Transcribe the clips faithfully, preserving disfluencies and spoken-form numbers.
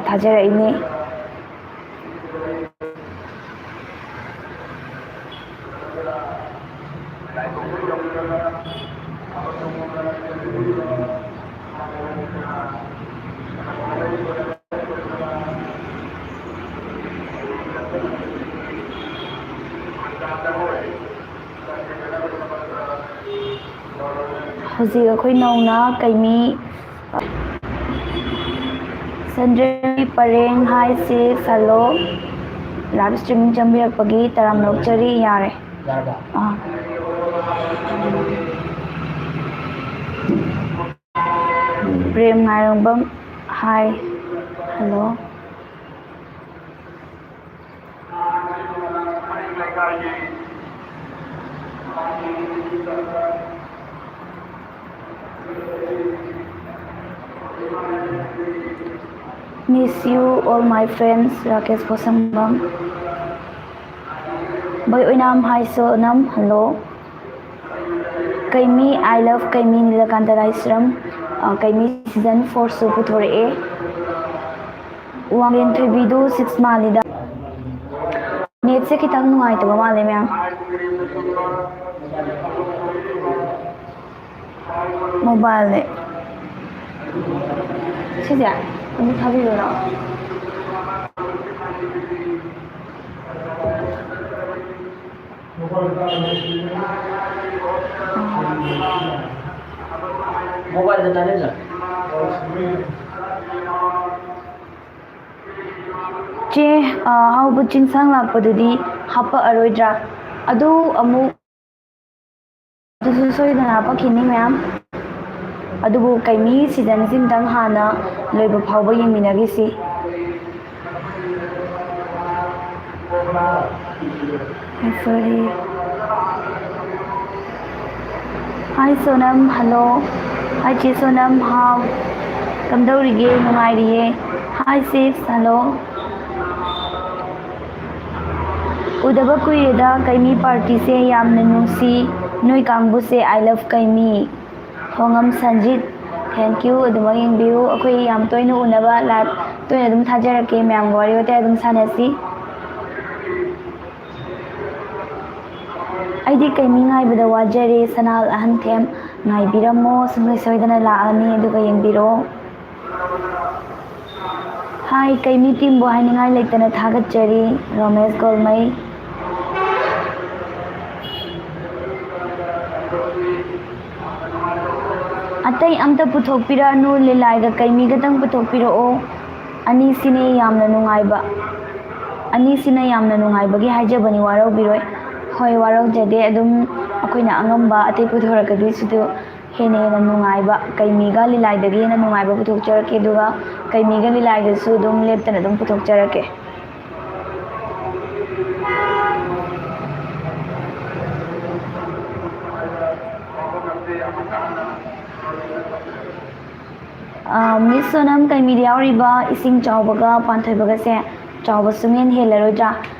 ꯊꯥꯖꯔꯛꯏꯅꯦ꯫ ꯍꯧꯖꯤꯛ ꯑꯩꯈꯣꯏ ꯅꯧꯅ ꯀꯩꯃꯤ ꯁꯟꯗ꯭ꯔꯦꯝꯕꯤ ꯄꯔꯦꯡ, ꯍꯥꯏ ꯁꯤꯁ, ꯍꯜꯂꯣ꯫ ꯂꯥꯏꯚ ꯁ꯭ꯇ꯭ꯔꯤꯃꯤꯡ ꯆꯪꯕꯤꯔꯛꯄꯒꯤ ꯇꯔꯥꯝꯅ ꯑꯣꯛꯆꯔꯤ꯫ ꯌꯥꯔꯦ꯫ ꯑꯥ꯫ Prem Ngairangbam, hi, hello. Miss you all my friends, Rakesh Poshangbam. Boy Oinam, hi Sonam, hello. Keimi, I love Keimi, Nilkanta Laishram. Uh, Keimi season four ꯁꯨ ꯄꯨꯊꯣꯔꯛꯑꯦ꯫ ꯋꯥꯡꯂꯦꯟ ꯊꯣꯏꯕꯤꯗꯨ six ꯃꯥꯜꯂꯤꯗ꯫ ꯅꯦꯠꯁꯦ ꯈꯤꯇꯪ ꯅꯨꯡꯉꯥꯏꯇꯕ ꯃꯥꯜꯂꯦ, ꯃꯌꯥꯝ꯫ ꯃꯣꯕꯥꯏꯜꯅꯦ꯫ ꯁꯤꯁꯦ ꯑꯃꯨꯛ ꯊꯥꯕꯤꯔꯣ ꯂꯥꯛꯑꯣ꯫ ꯃꯣꯕꯥꯏꯜꯗ ꯇꯥꯟꯅꯖ꯫ ꯆꯦ, ꯑ, ꯍꯥꯎꯕ ꯆꯤꯡꯁꯥꯡ ꯂꯥꯛꯄꯗꯨꯗꯤ ꯍꯥꯞꯄꯛꯑꯔꯣꯏꯗ꯭ꯔꯥ? ꯑꯗꯨ ꯑꯃꯨꯛ ꯑꯗꯨꯁꯨ ꯁꯣꯏꯗꯅ ꯍꯥꯄꯛꯈꯤꯅꯤ ꯃꯌꯥꯝ꯫ ꯑꯗꯨꯕꯨ ꯀꯩꯃꯤ season ꯁꯤꯝꯇꯪ ꯍꯥꯟꯅ ꯂꯣꯏꯕ ꯐꯥꯎꯕ ꯌꯦꯡꯃꯤꯟꯅꯈꯤꯁꯤ꯫ Sorry꯫ Hi Sonam, hello꯫ Hi ꯆꯦ ꯁꯣꯅꯝ, ꯍꯥꯎ꯫ ꯀꯝꯗꯧꯔꯤꯒꯦ? ꯅꯨꯡꯉꯥꯏꯔꯤꯌꯦ꯫ Hi sis, hello꯫ ꯎꯗꯕ ꯀꯨꯏꯔꯦꯗ, ꯀꯩꯃꯤ party ꯁꯦ ꯌꯥꯝꯅ ꯅꯨꯡꯁꯤ꯫ ꯅꯣꯏ ꯀꯥꯡꯕꯨꯁꯦ, I love ꯀꯩꯃꯤ꯫ ꯊꯣꯡꯉꯝ Sanjit, thank you꯫ ꯑꯗꯨꯃꯛ ꯌꯦꯡꯕꯤꯌꯨ꯫ ꯑꯩꯈꯣꯏ ꯌꯥꯝ ꯇꯣꯏꯅ ꯎꯅꯕ live ꯇꯣꯏꯅ ꯑꯗꯨꯝ ꯊꯥꯖꯔꯛꯀꯦ, ꯃꯌꯥꯝꯒ ꯋꯥꯔꯤ ꯋꯥꯇꯥꯏ ꯑꯗꯨꯝ ꯁꯥꯟꯅꯁꯤ꯫ ꯑꯩꯗꯤ ꯀꯩꯃꯤ ꯉꯥꯏꯕꯗ ꯋꯥꯖꯔꯦ, ꯁꯅꯥꯜ ꯑꯍꯟꯊꯦꯝ꯫ ꯉꯥꯏꯕꯤꯔꯝꯃꯣ, ꯁꯨꯡꯁꯣꯏ ꯁꯣꯏꯗꯅ ꯂꯥꯛꯑꯅꯤ, ꯑꯗꯨꯒ ꯌꯦꯡꯕꯤꯔꯛꯑꯣ꯫ ꯍꯥꯏ, ꯀꯩꯃꯤ ꯇꯤꯝꯕꯨ ꯍꯥꯏꯅꯤꯡꯉꯥꯏ ꯂꯩꯇꯅ ꯊꯥꯒꯠꯆꯔꯤ, ꯔꯣꯃꯦꯁ ꯒꯣꯜꯃꯩ꯫ ꯑꯇꯩ ꯑꯝꯇ ꯄꯨꯊꯣꯛꯄꯤꯔꯛꯑꯅꯨ, ꯂꯤꯂꯥꯏꯒ ꯀꯩꯃꯤꯒꯇꯪ ꯄꯨꯊꯣꯛꯄꯤꯔꯛꯑꯣ꯫ ꯑꯅꯤꯁꯤꯅꯦ ꯌꯥꯝꯅ ꯅꯨꯡꯉꯥꯏꯕ, ꯑꯅꯤꯁꯤꯅ ꯌꯥꯝꯅ ꯅꯨꯡꯉꯥꯏꯕꯒꯤ ꯍꯥꯏꯖꯕꯅꯤ, ꯋꯥꯔꯧꯕꯤꯔꯣꯏ꯫ ꯍꯣꯏ, ꯋꯥꯔꯧꯖꯗꯦ, ꯑꯗꯨꯝ ꯑꯩꯈꯣꯏꯅ ꯑꯉꯝꯕ ꯑꯇꯩ ꯄꯨꯊꯣꯔꯛꯀꯗꯣꯏꯁꯤꯗꯨ ꯍꯦꯟꯅ ꯍꯦꯟꯅ ꯅꯨꯡꯉꯥꯏꯕ, ꯀꯩꯃꯤꯒ ꯂꯤꯂꯥꯏꯗꯒꯤ ꯍꯦꯟꯅ ꯅꯨꯡꯉꯥꯏꯕ ꯄꯨꯊꯣꯛꯆꯔꯛꯀꯦ, ꯑꯗꯨꯒ ꯀꯩꯃꯤꯒ ꯂꯤꯂꯥꯏꯗꯁꯨ ꯑꯗꯨꯝ ꯂꯦꯞꯇꯅ ꯑꯗꯨꯝ ꯄꯨꯊꯣꯛꯆꯔꯛꯀꯦ꯫ ꯑꯥ, ꯃꯤꯁ ꯁꯣꯅꯝ ꯀꯩꯃꯤꯗ ꯌꯥꯎꯔꯤꯕ ꯏꯁꯤꯡ ꯆꯥꯎꯕꯒ ꯄꯥꯟꯊꯣꯏꯕꯒꯁꯦ ꯆꯥꯎꯕ ꯁꯨꯡꯍꯦꯟ ꯍꯦꯜꯂꯔꯣꯏꯗ꯭ꯔꯥ?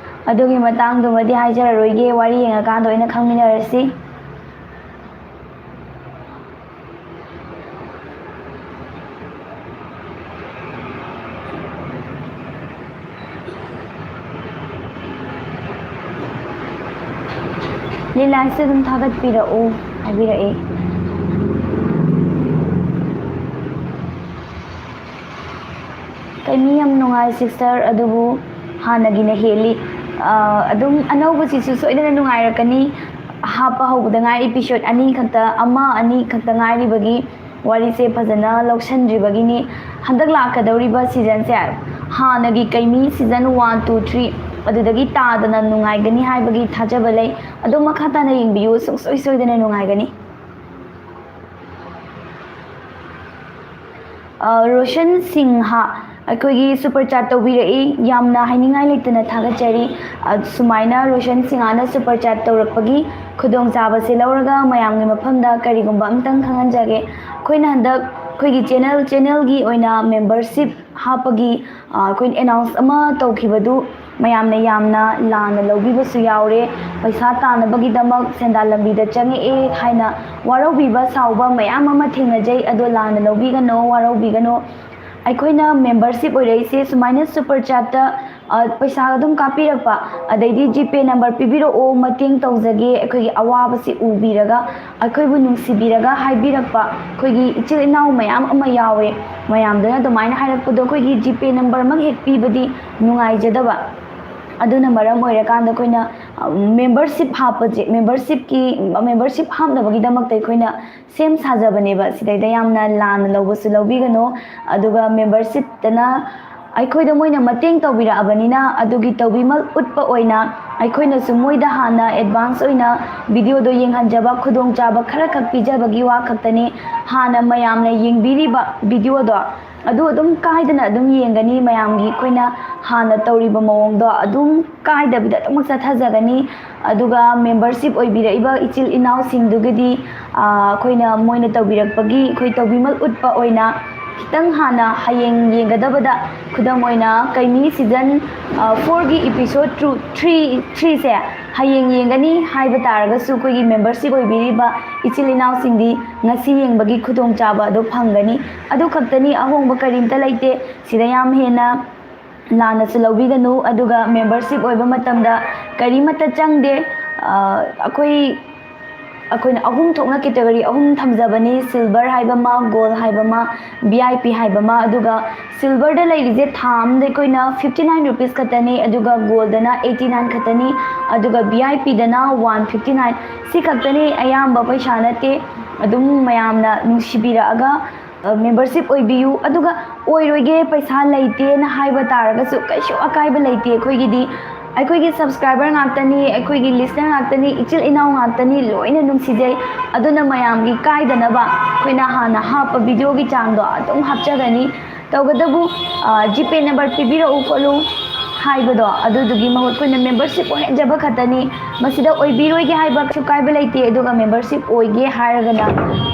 ꯑꯗꯨꯒꯤ ꯃꯇꯥꯡꯗꯨꯃꯗꯤ ꯍꯥꯏꯖꯔꯔꯣꯏꯒꯦ, ꯋꯥꯔꯤ ꯌꯦꯡꯉꯀꯥꯟꯗ ꯑꯣꯏꯅ ꯈꯪꯃꯤꯟꯅꯔꯁꯤ꯫ ꯂꯤꯂꯥꯁꯦ ꯑꯗꯨꯝ ꯊꯥꯒꯠꯄꯤꯔꯛꯎ ꯍꯥꯏꯕꯤꯔꯛꯑꯦ꯫ ꯀꯩꯅꯤ, ꯌꯥꯝ ꯅꯨꯡꯉꯥꯏ ꯁꯤꯁꯇꯔ, ꯑꯗꯨꯕꯨ ꯍꯥꯟꯅꯒꯤꯅ ꯍꯦꯜꯂꯤ꯫ ꯑꯥ, ꯑꯗꯨꯝ ꯑꯅꯧꯕꯁꯤꯁꯨ ꯁꯣꯏꯗꯅ ꯅꯨꯡꯉꯥꯏꯔꯛꯀꯅꯤ꯫ ꯍꯥꯞꯄ ꯍꯧꯕꯗ ꯉꯥꯏ, ꯏꯄꯤꯁꯣꯠ ꯑꯅꯤ ꯈꯛꯇ, ꯑꯃ ꯑꯅꯤ ꯈꯛꯇ ꯉꯥꯏꯔꯤꯕꯒꯤ ꯋꯥꯔꯤꯁꯦ ꯐꯖꯅ ꯂꯧꯁꯤꯟꯗ꯭ꯔꯤꯕꯒꯤꯅꯤ꯫ ꯍꯟꯗꯛ ꯂꯥꯛꯀꯗꯧꯔꯤꯕ ꯁꯤꯖꯟꯁꯦ ꯍꯥꯟꯅꯒꯤ ꯀꯩꯃꯤ ꯁꯤꯖꯟ ꯋꯥꯟ, ꯇꯨ, ꯊ꯭ꯔꯤ ꯑꯗꯨꯗꯒꯤ ꯇꯥꯗꯅ ꯅꯨꯡꯉꯥꯏꯒꯅꯤ ꯍꯥꯏꯕꯒꯤ ꯊꯥꯖꯕ ꯂꯩ꯫ ꯑꯗꯨꯝ ꯃꯈꯥ ꯇꯥꯅ ꯌꯦꯡꯕꯤꯌꯨ, ꯁꯨꯡꯁꯣꯏ ꯁꯣꯏꯗꯅ ꯅꯨꯡꯉꯥꯏꯒꯅꯤ꯫ ꯑ, ꯔꯣꯁꯟ ꯁꯤꯡꯍ, ꯑꯩꯈꯣꯏꯒꯤ ꯁꯨꯄꯔ ꯆꯥꯠ ꯇꯧꯕꯤꯔꯛꯏ, ꯌꯥꯝꯅ ꯍꯥꯏꯅꯤꯡꯉꯥꯏ ꯂꯩꯇꯅ ꯊꯥꯒꯠꯆꯔꯤ꯫ ꯑ, ꯁꯨꯃꯥꯏꯅ ꯔꯣꯁꯟ ꯁꯤꯡꯍꯅ ꯁꯨꯄꯔ ꯆꯥꯠ ꯇꯧꯔꯛꯄꯒꯤ ꯈꯨꯗꯣꯡꯆꯥꯕꯁꯦ ꯂꯧꯔꯒ ꯃꯌꯥꯝꯒꯤ ꯃꯐꯝꯗ ꯀꯔꯤꯒꯨꯝꯕ ꯑꯝꯇꯪ ꯈꯪꯍꯟꯖꯒꯦ꯫ ꯑꯩꯈꯣꯏꯅ ꯍꯟꯗꯛ ꯑꯩꯈꯣꯏꯒꯤ ꯆꯦꯅꯦꯜ, ꯆꯦꯅꯦꯜꯒꯤ ꯑꯣꯏꯅ ꯃꯦꯝꯕꯔꯁꯤꯞ ꯍꯥꯞꯄꯒꯤ, ꯑ, ꯑꯩꯈꯣꯏꯅ ꯑꯦꯅꯥꯎꯟꯁ ꯑꯃ ꯇꯧꯈꯤꯕꯗꯨ ꯃꯌꯥꯝꯅ ꯌꯥꯝꯅ ꯂꯥꯟꯅ ꯂꯧꯕꯤꯕꯁꯨ ꯌꯥꯎꯔꯦ꯫ ꯄꯩꯁꯥ ꯇꯥꯟꯅꯕꯒꯤꯗꯃꯛ ꯁꯦꯟꯗꯥꯟ ꯂꯝꯕꯤꯗ ꯆꯪꯉꯛꯑꯦ ꯍꯥꯏꯅ ꯋꯥꯔꯧꯕꯤꯕ ꯁꯥꯎꯕ ꯃꯌꯥꯝ ꯑꯃ ꯊꯦꯡꯅꯖꯩ꯫ ꯑꯗꯣ ꯂꯥꯟꯅ ꯂꯧꯕꯤꯒꯅꯣ, ꯋꯥꯔꯧꯕꯤꯒꯅꯣ꯫ ꯑꯩꯈꯣꯏꯅ ꯃꯦꯝꯕꯔꯁꯤꯞ ꯑꯣꯏꯔꯛꯏꯁꯦ ꯁꯨꯃꯥꯏꯅ ꯁꯨꯄꯔ ꯆꯥꯠꯇ ꯄꯩꯁꯥ ꯑꯗꯨꯝ ꯀꯥꯞꯄꯤꯔꯛꯄ, ꯑꯗꯩꯗꯤ ꯖꯤꯄꯦ ꯅꯝꯕꯔ ꯄꯤꯕꯤꯔꯛꯑꯣ, ꯃꯇꯦꯡ ꯇꯧꯖꯒꯦ, ꯑꯩꯈꯣꯏꯒꯤ ꯑꯋꯥꯕꯁꯤ ꯎꯕꯤꯔꯒ ꯑꯩꯈꯣꯏꯕꯨ ꯅꯨꯡꯁꯤꯕꯤꯔꯒ ꯍꯥꯏꯕꯤꯔꯛꯄ ꯑꯩꯈꯣꯏꯒꯤ ꯏꯆꯤꯜ ꯏꯅꯥꯎ ꯃꯌꯥꯝ ꯑꯃ ꯌꯥꯎꯋꯦ꯫ ꯃꯌꯥꯝꯗꯨꯅ ꯑꯗꯨꯃꯥꯏꯅ ꯍꯥꯏꯔꯛꯄꯗꯣ ꯑꯩꯈꯣꯏꯒꯤ ꯖꯤꯄꯦ ꯅꯝꯕꯔꯃꯛ ꯍꯦꯛ ꯄꯤꯕꯗꯤ ꯅꯨꯡꯉꯥꯏꯖꯗꯕ, ꯑꯗꯨꯅ ꯃꯔꯝ ꯑꯣꯏꯔꯀꯥꯟꯗ ꯑꯩꯈꯣꯏꯅ ꯃꯦꯝꯕꯔꯁꯤꯞ ꯍꯥꯞꯄꯁꯦ, ꯃꯦꯝꯕꯔꯁꯤꯞꯀꯤ ꯃꯦꯝꯕꯔꯁꯤꯞ ꯍꯥꯞꯅꯕꯒꯤꯗꯃꯛꯇ ꯑꯩꯈꯣꯏꯅ ꯁꯦꯝ ꯁꯥꯖꯕꯅꯦꯕ꯫ ꯁꯤꯗꯩꯗ ꯌꯥꯝꯅ ꯂꯥꯟꯅ ꯂꯧꯕꯁꯨ ꯂꯧꯕꯤꯒꯅꯨ꯫ ꯑꯗꯨꯒ ꯃꯦꯝꯕꯔꯁꯤꯞꯇꯅ ꯑꯩꯈꯣꯏꯗ ꯃꯣꯏꯅ ꯃꯇꯦꯡ ꯇꯧꯕꯤꯔꯛꯑꯕꯅꯤꯅ ꯑꯗꯨꯒꯤ ꯇꯧꯕꯤꯃꯜ ꯎꯠꯄ ꯑꯣꯏꯅ ꯑꯩꯈꯣꯏꯅꯁꯨ ꯃꯣꯏꯗ ꯍꯥꯟꯅ ꯑꯦꯗꯚꯥꯟꯁ ꯑꯣꯏꯅ ꯚꯤꯗꯤꯑꯣꯗꯣ ꯌꯦꯡꯍꯟꯖꯕ, ꯈꯨꯗꯣꯡꯆꯥꯕ ꯈꯔꯈꯛ ꯄꯤꯖꯕꯒꯤ ꯋꯥ ꯈꯛꯇꯅꯤ꯫ ꯍꯥꯟꯅ ꯃꯌꯥꯝꯅ ꯌꯦꯡꯕꯤꯔꯤꯕ ꯚꯤꯗꯤꯑꯣꯗꯣ ꯑꯗꯨ ꯑꯗꯨꯝ ꯀꯥꯏꯗꯅ ꯑꯗꯨꯝ ꯌꯦꯡꯒꯅꯤ꯫ ꯃꯌꯥꯝꯒꯤ ꯑꯩꯈꯣꯏꯅ ꯍꯥꯟꯅ ꯇꯧꯔꯤꯕ ꯃꯑꯣꯡꯗꯣ ꯑꯗꯨꯝ ꯀꯥꯏꯗꯕꯤꯗ ꯑꯗꯨꯃꯛ ꯆꯠꯊꯖꯒꯅꯤ꯫ ꯑꯗꯨꯒ ꯃꯦꯝꯕꯔꯁꯤꯞ ꯑꯣꯏꯕꯤꯔꯛꯏꯕ ꯏꯆꯤꯜ ꯏꯅꯥꯎꯁꯤꯡꯗꯨꯒꯤꯗꯤ ꯑꯩꯈꯣꯏꯅ ꯃꯣꯏꯅ ꯇꯧꯕꯤꯔꯛꯄꯒꯤ ꯑꯩꯈꯣꯏ ꯇꯧꯕꯤꯃꯜ ꯎꯠꯄ ꯑꯣꯏꯅ ꯈꯤꯇꯪ ꯍꯥꯟꯅ ꯍꯌꯦꯡ ꯌꯦꯡꯒꯗꯕꯗ, ꯈꯨꯗꯝ ꯑꯣꯏꯅ ꯀꯩꯃꯤ ꯁꯤꯖꯟ ꯐꯣꯔꯒꯤ ꯏꯄꯤꯁꯣꯠ ꯇꯨ ꯊ꯭ꯔꯤ ꯊ꯭ꯔꯤꯁꯦ ꯍꯌꯦꯡ ꯌꯦꯡꯒꯅꯤ ꯍꯥꯏꯕ ꯇꯥꯔꯒꯁꯨ ꯑꯩꯈꯣꯏꯒꯤ ꯃꯦꯝꯕꯔꯁꯤꯞ ꯑꯣꯏꯕꯤꯔꯤꯕ ꯏꯆꯤꯜ ꯏꯅꯥꯎꯁꯤꯡꯗꯤ ꯉꯁꯤ ꯌꯦꯡꯕꯒꯤ ꯈꯨꯗꯣꯡꯆꯥꯕ ꯑꯗꯨ ꯐꯪꯒꯅꯤ꯫ ꯑꯗꯨ ꯈꯛꯇꯅꯤ, ꯑꯍꯣꯡꯕ ꯀꯔꯤꯝꯇ ꯂꯩꯇꯦ꯫ ꯁꯤꯗ ꯌꯥꯝ ꯍꯦꯟꯅ ꯂꯥꯟꯅꯁꯨ ꯂꯧꯕꯤꯒꯅꯨ꯫ ꯑꯗꯨꯒ ꯃꯦꯝꯕꯔꯁꯤꯞ ꯑꯣꯏꯕ ꯃꯇꯝꯗ ꯀꯔꯤꯃꯠꯇ ꯆꯪꯗꯦ꯫ ꯑꯩꯈꯣꯏ ꯑꯩꯈꯣꯏꯅ ꯑꯍꯨꯝ ꯊꯣꯛꯅ ꯀꯦꯇꯦꯒꯣꯔꯤ ꯑꯍꯨꯝ ꯊꯝꯖꯕꯅꯤ: ꯁꯤꯜꯚꯔ ꯍꯥꯏꯕ ꯑꯃ, ꯒꯣꯜ ꯍꯥꯏꯕ ꯑꯃ, ꯚꯤ ꯑꯥꯏ ꯄꯤ ꯍꯥꯏꯕ ꯑꯃ꯫ ꯑꯗꯨꯒ ꯁꯤꯜꯚꯔꯗ ꯂꯩꯔꯤꯁꯦ ꯊꯥ ꯑꯃꯗ ꯑꯩꯈꯣꯏꯅ ꯐꯤꯐꯇꯤ ꯅꯥꯏꯟ ꯔꯨꯄꯤꯁ ꯈꯛꯇꯅꯤ, ꯑꯗꯨꯒ ꯒꯣꯜꯗꯅ ꯑꯩꯠꯇꯤ ꯅꯥꯏꯟ ꯈꯛꯇꯅꯤ, ꯑꯗꯨꯒ ꯚꯤ ꯑꯥꯏ ꯄꯤꯗꯅ ꯋꯥꯟ ꯐꯤꯐꯇꯤ ꯅꯥꯏꯟ꯫ ꯁꯤ ꯈꯛꯇꯅꯤ, ꯑꯌꯥꯝꯕ ꯄꯩꯁꯥ ꯅꯠꯇꯦ꯫ ꯑꯗꯨꯝ ꯃꯌꯥꯝꯅ ꯅꯨꯡꯁꯤꯕꯤꯔꯛꯑꯒ ꯃꯦꯝꯕꯔꯁꯤꯞ ꯑꯣꯏꯕꯤꯌꯨ꯫ ꯑꯗꯨꯒ ꯑꯣꯏꯔꯣꯏꯒꯦ, ꯄꯩꯁꯥ ꯂꯩꯇꯦꯅ ꯍꯥꯏꯕ ꯇꯥꯔꯒꯁꯨ ꯀꯩꯁꯨ ꯑꯀꯥꯏꯕ ꯂꯩꯇꯦ꯫ ꯑꯩꯈꯣꯏꯒꯤꯗꯤ ꯑꯩꯈꯣꯏꯒꯤ ꯁꯕꯁꯀ꯭ꯔꯥꯏꯕꯔ ꯉꯥꯛꯇꯅꯤ, ꯑꯩꯈꯣꯏꯒꯤ ꯂꯤꯁꯅꯔ ꯉꯥꯛꯇꯅꯤ, ꯏꯆꯤꯜ ꯏꯅꯥꯎ ꯉꯥꯛꯇꯅꯤ, ꯂꯣꯏꯅ ꯅꯨꯡꯁꯤꯖꯩ꯫ ꯑꯗꯨꯅ ꯃꯌꯥꯝꯒꯤ ꯀꯥꯏꯗꯅꯕ ꯑꯩꯈꯣꯏꯅ ꯍꯥꯟꯅ ꯍꯥꯞꯄ ꯚꯤꯗꯤꯑꯣꯒꯤ ꯆꯥꯡꯗꯣ ꯑꯗꯨꯝ ꯍꯥꯞꯆꯒꯅꯤ꯫ ꯇꯧꯕꯇꯕꯨ ꯖꯤꯄꯦ ꯅꯝꯕꯔ ꯄꯤꯕꯤꯔꯛꯎ ꯈꯣꯠꯂꯨ ꯍꯥꯏꯕꯗꯣ ꯑꯗꯨꯗꯨꯒꯤ ꯃꯍꯨꯠ ꯑꯩꯈꯣꯏꯅ ꯃꯦꯝꯕꯔꯁꯤꯞ ꯑꯣꯏꯍꯟꯖꯕ ꯈꯛꯇꯅꯤ꯫ ꯃꯁꯤꯗ ꯑꯣꯏꯕꯤꯔꯣꯏꯒꯦ ꯍꯥꯏꯕ ꯀꯩꯁꯨ ꯀꯥꯏꯕ ꯂꯩꯇꯦ꯫ ꯑꯗꯨꯒ ꯃꯦꯝꯕꯔꯁꯤꯞ ꯑꯣꯏꯒꯦ ꯍꯥꯏꯔꯒꯅ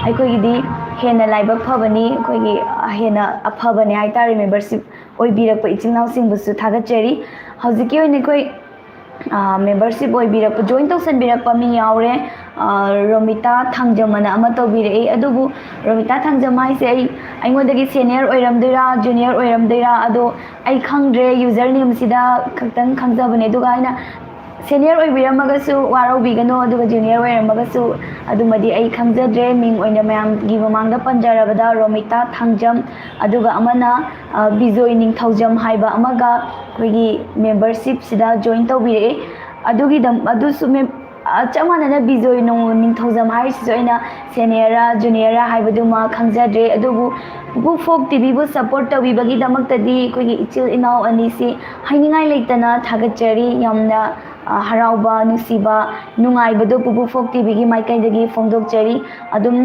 ꯑꯩꯈꯣꯏꯒꯤꯗꯤ ꯍꯦꯟꯅ ꯂꯥꯏꯕꯛ ꯐꯕꯅꯤ, ꯑꯩꯈꯣꯏꯒꯤ ꯍꯦꯟꯅ ꯑꯐꯕꯅꯤ ꯍꯥꯏꯇꯥꯔꯦ꯫ ꯃꯦꯝꯕꯔꯁꯤꯞ ꯑꯣꯏꯕꯤꯔꯛꯄ ꯏꯆꯤꯜ ꯏꯅꯥꯎꯁꯤꯡꯕꯨꯁꯨ ꯊꯥꯒꯠꯆꯔꯤ꯫ ꯍꯧꯖꯤꯛꯀꯤ ꯑꯣꯏꯅ ꯑꯩꯈꯣꯏ ꯃꯦꯝꯕꯔꯁꯤꯞ ꯑꯣꯏꯕꯤꯔꯛꯄ, ꯖꯣꯏꯟ ꯇꯧꯁꯟꯕꯤꯔꯛꯄ ꯃꯤ ꯌꯥꯎꯔꯦ꯫ ꯑ, ꯔꯣꯃꯤꯇꯥ ꯊꯥꯡꯖꯝ ꯑꯅ ꯑꯃ ꯇꯧꯕꯤꯔꯛꯏ꯫ ꯑꯗꯨꯕꯨ ꯔꯣꯃꯤꯇꯥ ꯊꯥꯡꯖꯝ ꯍꯥꯏꯁꯦ ꯑꯩ, ꯑꯩꯉꯣꯟꯗꯒꯤ senior ꯑꯣꯏꯔꯝꯗꯣꯏꯔꯥ, junior ꯑꯣꯏꯔꯝꯗꯣꯏꯔꯥ, ꯑꯗꯣ ꯑꯩ ꯈꯪꯗ꯭ꯔꯦ꯫ User name ꯁꯤꯗ ꯈꯛꯇꯪ ꯈꯪꯖꯕꯅꯦ꯫ ꯑꯗꯨꯒ ꯑꯩꯅ senior ꯑꯣꯏꯕꯤꯔꯝꯃꯒꯁꯨ ꯋꯥꯔꯧꯕꯤꯒꯅꯨ, ꯑꯗꯨꯒ junior ꯑꯣꯏꯔꯝꯃꯒꯁꯨ ꯑꯗꯨꯃꯗꯤ ꯑꯩ ꯈꯪꯖꯗ꯭ꯔꯦ꯫ ꯃꯤꯡ ꯑꯣꯏꯅ ꯃꯌꯥꯝꯒꯤ ꯃꯃꯥꯡꯗ ꯄꯟꯖꯔꯕꯗ ꯔꯣꯃꯤꯇꯥ ꯊꯥꯡꯖꯝ, ꯑꯗꯨꯒ ꯑꯃꯅ, ꯑ, ꯕꯤꯖꯣꯏ ꯅꯤꯡꯊꯧꯖꯝ ꯍꯥꯏꯕ ꯑꯃꯒ ꯑꯩꯈꯣꯏꯒꯤ membership ꯁꯤꯗ join ꯇꯧꯕꯤꯔꯛꯑꯦ꯫ ꯑꯗꯨꯒꯤꯗꯝ-, ꯑꯗꯨꯁꯨ ꯃꯦꯝ-, ꯑ, ꯆꯞ ꯃꯥꯟꯅꯅ ꯕꯤꯖꯣꯏ ꯅꯣꯡ-, ꯅꯤꯡꯊꯧꯖꯝ ꯍꯥꯏꯔꯤꯁꯤꯁꯨ ꯑꯩꯅ senior ꯔ, junior ꯔ ꯍꯥꯏꯕꯗꯨꯃ ꯈꯪꯖꯗ꯭ꯔꯦ꯫ ꯑꯗꯨꯕꯨ ꯄꯨꯄꯨ ꯐꯣꯛ ꯇꯤꯚꯤꯕꯨ support ꯇꯧꯕꯤꯕꯒꯤꯗꯃꯛꯇꯗꯤ ꯑꯩꯈꯣꯏꯒꯤ ꯏꯆꯤꯜ ꯏꯅꯥꯎ ꯑꯅꯤꯁꯤ ꯍꯥꯏꯅꯤꯡꯉꯥꯏ ꯂꯩꯇꯅ ꯊꯥꯒꯠꯆꯔꯤ꯫ ꯌꯥꯝꯅ, ꯑ, ꯍꯔꯥꯎꯕ, ꯅꯨꯡꯁꯤꯕ, ꯅꯨꯡꯉꯥꯏꯕꯗꯣ ꯄꯨꯄꯨ ꯐꯣꯛ ꯇꯤꯚꯤꯒꯤ ꯃꯥꯏꯀꯩꯗꯒꯤ ꯐꯣꯡꯗꯣꯛꯆꯔꯤ꯫ ꯑꯗꯨꯝ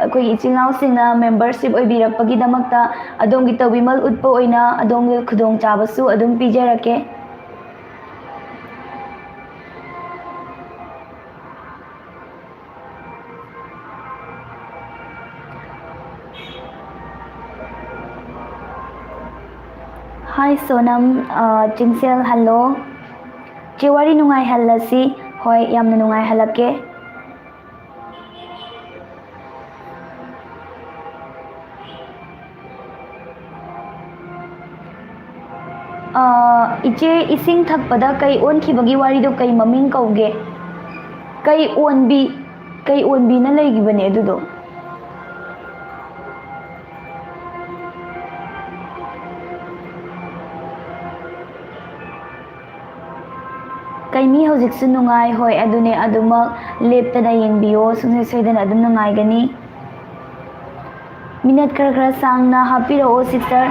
ꯑꯩꯈꯣꯏꯒꯤ ꯏꯆꯤꯜ ꯏꯅꯥꯎꯁꯤꯡꯅ membership ꯑꯣꯏꯕꯤꯔꯛꯄꯒꯤꯗꯃꯛꯇ ꯑꯗꯣꯝꯒꯤ ꯇꯧꯕꯤꯃꯜ ꯎꯠꯄ ꯑꯣꯏꯅ ꯑꯗꯣꯝꯒꯤ ꯈꯨꯗꯣꯡꯆꯥꯕꯁꯨ ꯑꯗꯨꯝ ꯄꯤꯖꯔꯛꯀꯦ꯫ Hi ꯁꯣꯅꯝ, ꯑ, ꯆꯤꯡꯁꯦꯜ, hello꯫ ꯆꯦ, ꯋꯥꯔꯤ ꯅꯨꯡꯉꯥꯏꯍꯜꯂꯁꯤ꯫ ꯍꯣꯏ, ꯌꯥꯝꯅ ꯅꯨꯡꯉꯥꯏꯍꯜꯂꯛꯀꯦ꯫ ꯑ, ꯏꯆꯦ, ꯏꯁꯤꯡ ꯊꯛꯄꯗ ꯀꯩ ꯑꯣꯟꯈꯤꯕꯒꯤ ꯋꯥꯔꯤꯗꯣ ꯀꯩ ꯃꯃꯤꯡ ꯀꯧꯒꯦ? ꯀꯩ ꯑꯣꯟꯕꯤ, ꯀꯩ ꯑꯣꯟꯕꯤꯅ ꯂꯩꯈꯤꯕꯅꯦ ꯑꯗꯨꯗꯣ꯫ ꯀꯩꯃꯤ ꯍꯧꯖꯤꯛꯁꯨ ꯅꯨꯡꯉꯥꯏ, ꯍꯣꯏ, ꯑꯗꯨꯅꯦ, ꯑꯗꯨꯃꯛ ꯂꯦꯞꯇꯅ ꯌꯦꯡꯕꯤꯌꯣ, ꯁꯨꯡꯁꯣꯏ ꯁꯣꯏꯗꯅ ꯑꯗꯨꯝ ꯅꯨꯡꯉꯥꯏꯒꯅꯤ꯫ Minute ꯈꯔ ꯈꯔ ꯁꯥꯡꯅ ꯍꯥꯞꯄꯤꯔꯛꯑꯣ sister꯫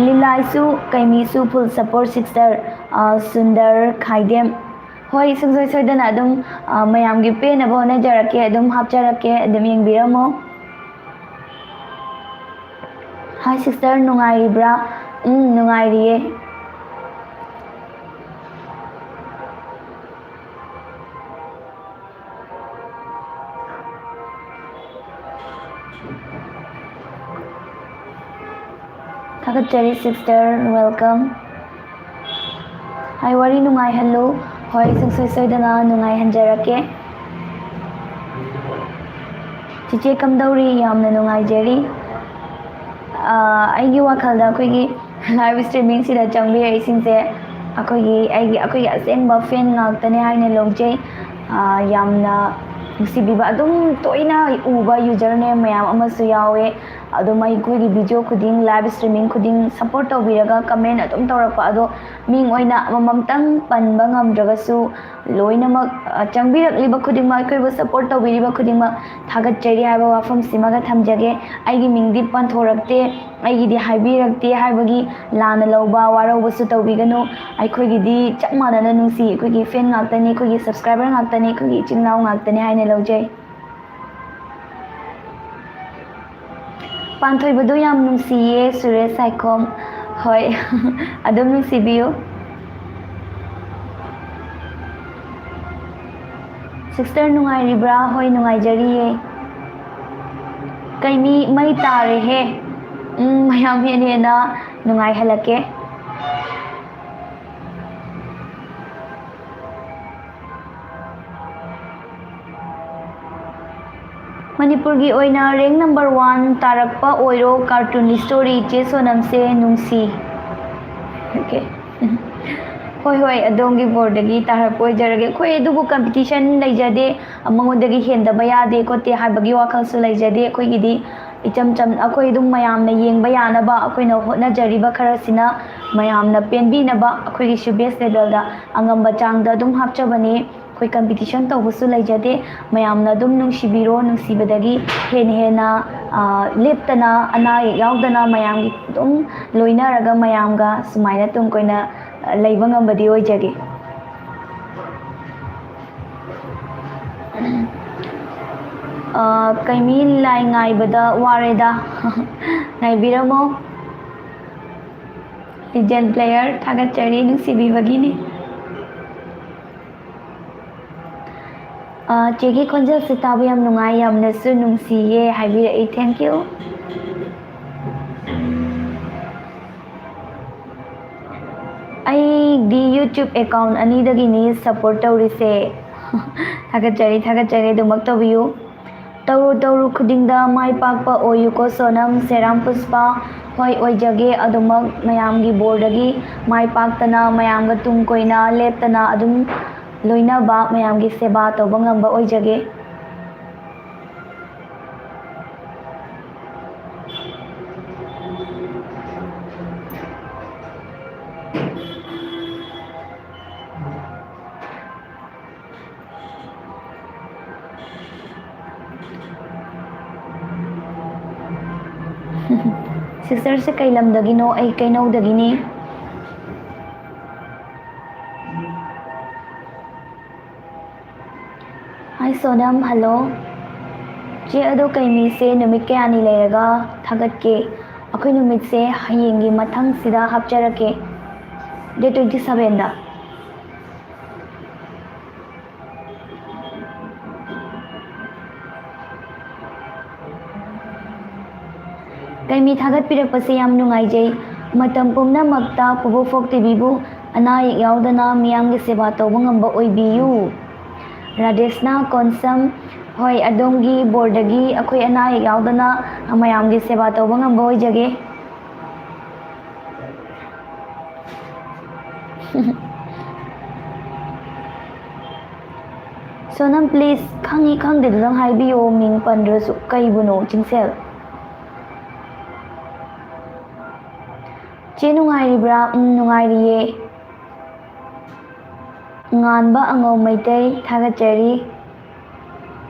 ꯂꯤꯂꯥꯏꯁꯨ ꯀꯩꯃꯤꯁꯨ full support sister, ꯑ, ꯁꯨꯟꯗꯔ ꯈꯥꯏꯗꯦꯝ꯫ ꯍꯣꯏ, ꯁꯨꯡꯁꯣꯏ ꯁꯣꯏꯗꯅ ꯑꯗꯨꯝ, ꯑ, ꯃꯌꯥꯝꯒꯤ ꯄꯦꯟꯅꯕ ꯍꯣꯠꯅꯖꯔꯛꯀꯦ, ꯑꯗꯨꯝ ꯍꯥꯞꯆꯔꯛꯀꯦ, ꯑꯗꯨꯝ ꯌꯦꯡꯕꯤꯔꯝꯃꯣ꯫ Hi sister, ꯅꯨꯡꯉꯥꯏꯔꯤꯕ꯭ꯔꯥ? ꯎꯝ, ꯅꯨꯡꯉꯥꯏꯔꯤꯌꯦ꯫ ꯊꯥꯒꯠꯆꯔꯤ sister, welcome꯫ ꯍꯥꯏ, ꯋꯥꯔꯤ ꯅꯨꯡꯉꯥꯏꯍꯜꯂꯨ꯫ ꯍꯣꯏ, ꯁꯨꯡꯁꯣꯏ ꯁꯣꯏꯗꯅ ꯅꯨꯡꯉꯥꯏꯍꯟꯖꯔꯛꯀꯦ꯫ ꯆꯤꯆꯦ ꯀꯝꯗꯧꯔꯤ? ꯌꯥꯝꯅ ꯅꯨꯡꯉꯥꯏꯖꯔꯤ꯫ ꯑꯥ, ꯑꯩꯒꯤ ꯋꯥꯈꯜꯗ ꯑꯩꯈꯣꯏꯒꯤ live streaming ꯁꯤꯗ ꯆꯪꯕꯤꯔꯛꯏꯁꯤꯡꯁꯦ ꯑꯩꯈꯣꯏꯒꯤ, ꯑꯩꯒꯤ, ꯑꯩꯈꯣꯏꯒꯤ ꯑꯁꯦꯡꯕ fan ꯉꯥꯛꯇꯅꯦ ꯍꯥꯏꯅ ꯂꯧꯖꯩ꯫ ꯑꯥ, ꯌꯥꯝꯅ ꯅꯨꯡꯁꯤꯕꯤꯕ, ꯑꯗꯨꯝ ꯇꯣꯏꯅ ꯎꯕ user name ꯃꯌꯥꯝ ꯑꯃꯁꯨ ꯌꯥꯎꯋꯦ꯫ ꯑꯗꯨꯝ ꯑꯩꯈꯣꯏꯒꯤ video ꯈꯨꯗꯤꯡ, live streaming ꯈꯨꯗꯤꯡ support ꯇꯧꯕꯤꯔꯒ comment ꯑꯗꯨꯝ ꯇꯧꯔꯛꯄ, ꯑꯗꯣ ꯃꯤꯡ ꯑꯣꯏꯅ ꯑꯃꯃꯝꯇꯪ ꯄꯟꯕ ꯉꯝꯗ꯭ꯔꯒꯁꯨ, ꯂꯣꯏꯅꯃꯛ, ꯑ, ꯆꯪꯕꯤꯔꯛꯂꯤꯕ ꯈꯨꯗꯤꯡꯃꯛ, ꯑꯩꯈꯣꯏꯕꯨ support ꯇꯧꯕꯤꯔꯤꯕ ꯈꯨꯗꯤꯡꯃꯛ ꯊꯥꯒꯠꯆꯔꯤ ꯍꯥꯏꯕ ꯋꯥꯐꯝꯁꯤꯃꯒ ꯊꯝꯖꯒꯦ꯫ ꯑꯩꯒꯤ ꯃꯤꯡꯗꯤ ꯄꯟꯊꯣꯔꯛꯇꯦ, ꯑꯩꯒꯤꯗꯤ ꯍꯥꯏꯕꯤꯔꯛꯇꯦ ꯍꯥꯏꯕꯒꯤ ꯂꯥꯟꯅ ꯂꯧꯕ, ꯋꯥꯔꯧꯕꯁꯨ ꯇꯧꯕꯤꯒꯅꯨ꯫ ꯑꯩꯈꯣꯏꯒꯤꯗꯤ ꯆꯞ ꯃꯥꯟꯅꯅ ꯅꯨꯡꯁꯤ, ꯑꯩꯈꯣꯏꯒꯤ fan ꯉꯥꯛꯇꯅꯤ, ꯑꯩꯈꯣꯏꯒꯤ subscriber ꯉꯥꯛꯇꯅꯤ, ꯑꯩꯈꯣꯏꯒꯤ ꯏꯆꯤꯟ ꯏꯅꯥꯎ ꯉꯥꯛꯇꯅꯤ ꯍꯥꯏꯅ ꯂꯧꯖꯩ꯫ ꯄꯥꯟꯊꯣꯏꯕꯗꯨ ꯌꯥꯝ ꯅꯨꯡꯁꯤꯌꯦ, ꯁꯨꯔꯦꯁ ꯁꯥꯏꯈꯣꯝ꯫ ꯍꯣꯏ, ꯑꯗꯨꯝ ꯅꯨꯡꯁꯤꯕꯤꯌꯨ꯫ Sister ꯅꯨꯡꯉꯥꯏꯔꯤꯕ꯭ꯔꯥ? ꯍꯣꯏ, ꯅꯨꯡꯉꯥꯏꯖꯔꯤꯌꯦ꯫ ꯀꯩꯃꯤ ꯃꯩ ꯇꯥꯔꯦꯍꯦ꯫ ꯎꯝ, ꯃꯌꯥꯝ ꯍꯦꯟꯅ ꯍꯦꯟꯅ ꯅꯨꯡꯉꯥꯏꯍꯜꯂꯛꯀꯦ꯫ ꯃꯅꯤꯄꯨꯔꯒꯤ ꯑꯣꯏꯅ rank number one ꯇꯥꯔꯛꯄ ꯑꯣꯏꯔꯣ, cartoon story ꯆꯦ ꯁꯣꯅꯝꯁꯦ ꯅꯨꯡꯁꯤ꯫ Okay꯫ ꯍꯣꯏ, ꯍꯣꯏ, ꯑꯗꯣꯝꯒꯤ ꯕꯣꯔꯗꯒꯤ ꯇꯥꯔꯛꯄ ꯑꯣꯏꯖꯔꯒꯦ꯫ ꯑꯩꯈꯣꯏ ꯑꯗꯨꯕꯨ competition ꯂꯩꯖꯗꯦ, ꯃꯉꯣꯟꯗꯒꯤ ꯍꯦꯟꯗꯕ ꯌꯥꯗꯦ ꯈꯣꯠꯇꯦ ꯍꯥꯏꯕꯒꯤ ꯋꯥꯈꯜꯁꯨ ꯂꯩꯖꯗꯦ꯫ ꯑꯩꯈꯣꯏꯒꯤꯗꯤ ꯏꯆꯝ ꯆꯝ-, ꯑꯩꯈꯣꯏ ꯑꯗꯨꯝ ꯃꯌꯥꯝꯅ ꯌꯦꯡꯕ ꯌꯥꯅꯕ ꯑꯩꯈꯣꯏꯅ ꯍꯣꯠꯅꯖꯔꯤꯕ ꯈꯔꯁꯤꯅ ꯃꯌꯥꯝꯅ ꯄꯦꯟꯕꯤꯅꯕ ꯑꯩꯈꯣꯏꯒꯤꯁꯨ best level ꯗ ꯑꯉꯝꯕ ꯆꯥꯡꯗ ꯑꯗꯨꯝ ꯍꯥꯞꯆꯕꯅꯤ꯫ ꯑꯩꯈꯣꯏ competition ꯇꯧꯕꯁꯨ ꯂꯩꯖꯗꯦ꯫ ꯃꯌꯥꯝꯅ ꯑꯗꯨꯝ ꯅꯨꯡꯁꯤꯕꯤꯔꯣ, ꯅꯨꯡꯁꯤꯕꯗꯒꯤ ꯍꯦꯟꯅ ꯍꯦꯟꯅ, ꯑ, ꯂꯦꯞꯇꯅ, ꯑꯅꯥ ꯑꯌꯦꯛ ꯌꯥꯎꯗꯅ ꯃꯌꯥꯝꯒꯤ ꯑꯗꯨꯝ ꯂꯣꯏꯅꯔꯒ ꯃꯌꯥꯝꯒ ꯁꯨꯃꯥꯏꯅ ꯇꯨꯡ ꯀꯣꯏꯅ, ꯑ, ꯂꯩꯕ ꯉꯝꯕꯗꯤ ꯑꯣꯏꯖꯒꯦ꯫ ꯑ, ꯀꯩꯃꯤ ꯂꯥꯏ ꯉꯥꯏꯕꯗ ꯋꯥꯔꯦꯗ꯫ ꯉꯥꯏꯕꯤꯔꯝꯃꯣ꯫ Legend player, ꯊꯥꯒꯠꯆꯔꯤ ꯅꯨꯡꯁꯤꯕꯤꯕꯒꯤꯅꯤ꯫ ꯑ, ꯆꯦꯒꯤ ꯈꯣꯟꯖꯦꯜꯁꯦ ꯇꯥꯕ ꯌꯥꯝ ꯅꯨꯡꯉꯥꯏ, ꯌꯥꯝꯅꯁꯨ ꯅꯨꯡꯁꯤꯌꯦ ꯍꯥꯏꯕꯤꯔꯛꯏ, thank you꯫ ꯑꯩꯗꯤ YouTube account ꯑꯅꯤꯗꯒꯤꯅꯤ support ꯇꯧꯔꯤꯁꯦ꯫ ꯊꯥꯒꯠꯆꯔꯤ, ꯊꯥꯒꯠꯆꯔꯤ, ꯑꯗꯨꯃꯛ ꯇꯧꯕꯤꯌꯨ꯫ ꯇꯧꯔꯨ ꯇꯧꯔꯨ ꯈꯨꯗꯤꯡꯗ ꯃꯥꯏ ꯄꯥꯛꯄ ꯑꯣꯏꯌꯨꯀꯣ ꯁꯣꯅꯝ꯫ ꯁꯦꯔꯥꯝ ꯄꯨꯁꯄꯥ, ꯍꯣꯏ, ꯑꯣꯏꯖꯒꯦ꯫ ꯑꯗꯨꯃꯛ ꯃꯌꯥꯝꯒꯤ ꯕꯣꯔꯗꯒꯤ ꯃꯥꯏ ꯄꯥꯛꯇꯅ, ꯃꯌꯥꯝꯒ ꯇꯨꯡ ꯀꯣꯏꯅ ꯂꯦꯞꯇꯅ ꯑꯗꯨꯝ ꯂꯣꯏꯅꯕ, ꯃꯌꯥꯝꯒꯤ ꯁꯦꯕꯥ ꯇꯧꯕ ꯉꯝꯕ ꯑꯣꯏꯖꯒꯦ꯫ Sisterꯁꯦ ꯀꯩ ꯂꯝꯗꯒꯤꯅꯣ? ꯑꯩ ꯀꯩꯅꯧꯗꯒꯤꯅꯤ꯫ Hi Sonam, hello꯫ ꯆꯦ, ꯑꯗꯣ ꯀꯩꯃꯤꯁꯦ ꯅꯨꯃꯤꯠ ꯀꯌꯥꯅꯤ ꯂꯩꯔꯒ ꯊꯥꯒꯠꯀꯦ? ꯑꯩꯈꯣꯏ ꯅꯨꯃꯤꯠꯁꯦ ꯍꯌꯦꯡꯒꯤ ꯃꯊꯪꯁꯤꯗ ꯍꯥꯞꯆꯔꯛꯀꯦ, date twenty sevenꯗ꯫ ꯀꯩꯃꯤ ꯊꯥꯒꯠꯄꯤꯔꯛꯄꯁꯦ ꯌꯥꯝ ꯅꯨꯡꯉꯥꯏꯖꯩ꯫ ꯃꯇꯝ ꯄꯨꯝꯅꯃꯛꯇ ꯄꯨꯕꯨ ꯐꯣꯛ ꯇꯤꯚꯤꯕꯨ ꯑꯅꯥ ꯑꯌꯦꯛ ꯌꯥꯎꯗꯅ ꯃꯤꯌꯥꯝꯒꯤ ꯁꯦꯕꯥ ꯇꯧꯕ ꯉꯝꯕ ꯑꯣꯏꯕꯤꯌꯨ꯫ ꯔꯥꯙꯦꯁꯅꯥ ꯀꯣꯟꯁꯝ, ꯍꯣꯏ, ꯑꯗꯣꯝꯒꯤ ꯕꯣꯔꯗꯒꯤ ꯑꯩꯈꯣꯏ ꯑꯅꯥ ꯑꯌꯦꯛ ꯌꯥꯎꯗꯅ ꯃꯌꯥꯝꯒꯤ ꯁꯦꯕꯥ ꯇꯧꯕ ꯉꯝꯕ ꯑꯣꯏꯖꯒꯦ꯫ ꯁꯣꯅꯝ, please, ꯈꯪꯉꯤ ꯈꯪꯗꯦꯗꯨꯗꯪ ꯍꯥꯏꯕꯤꯌꯣ, ꯃꯤꯡ ꯄꯟꯗ꯭ꯔꯁꯨ꯫ ꯀꯩꯕꯨꯅꯣ, ꯆꯤꯡꯁꯦꯜ? ꯆꯦ, ꯅꯨꯡꯉꯥꯏꯔꯤꯕ꯭ꯔꯥ? ꯎꯝ, ꯅꯨꯡꯉꯥꯏꯔꯤꯌꯦ꯫ ꯉꯥꯟꯕ ꯑꯉꯧ ꯃꯩꯇꯩ, ꯊꯥꯒꯠꯆꯔꯤ꯫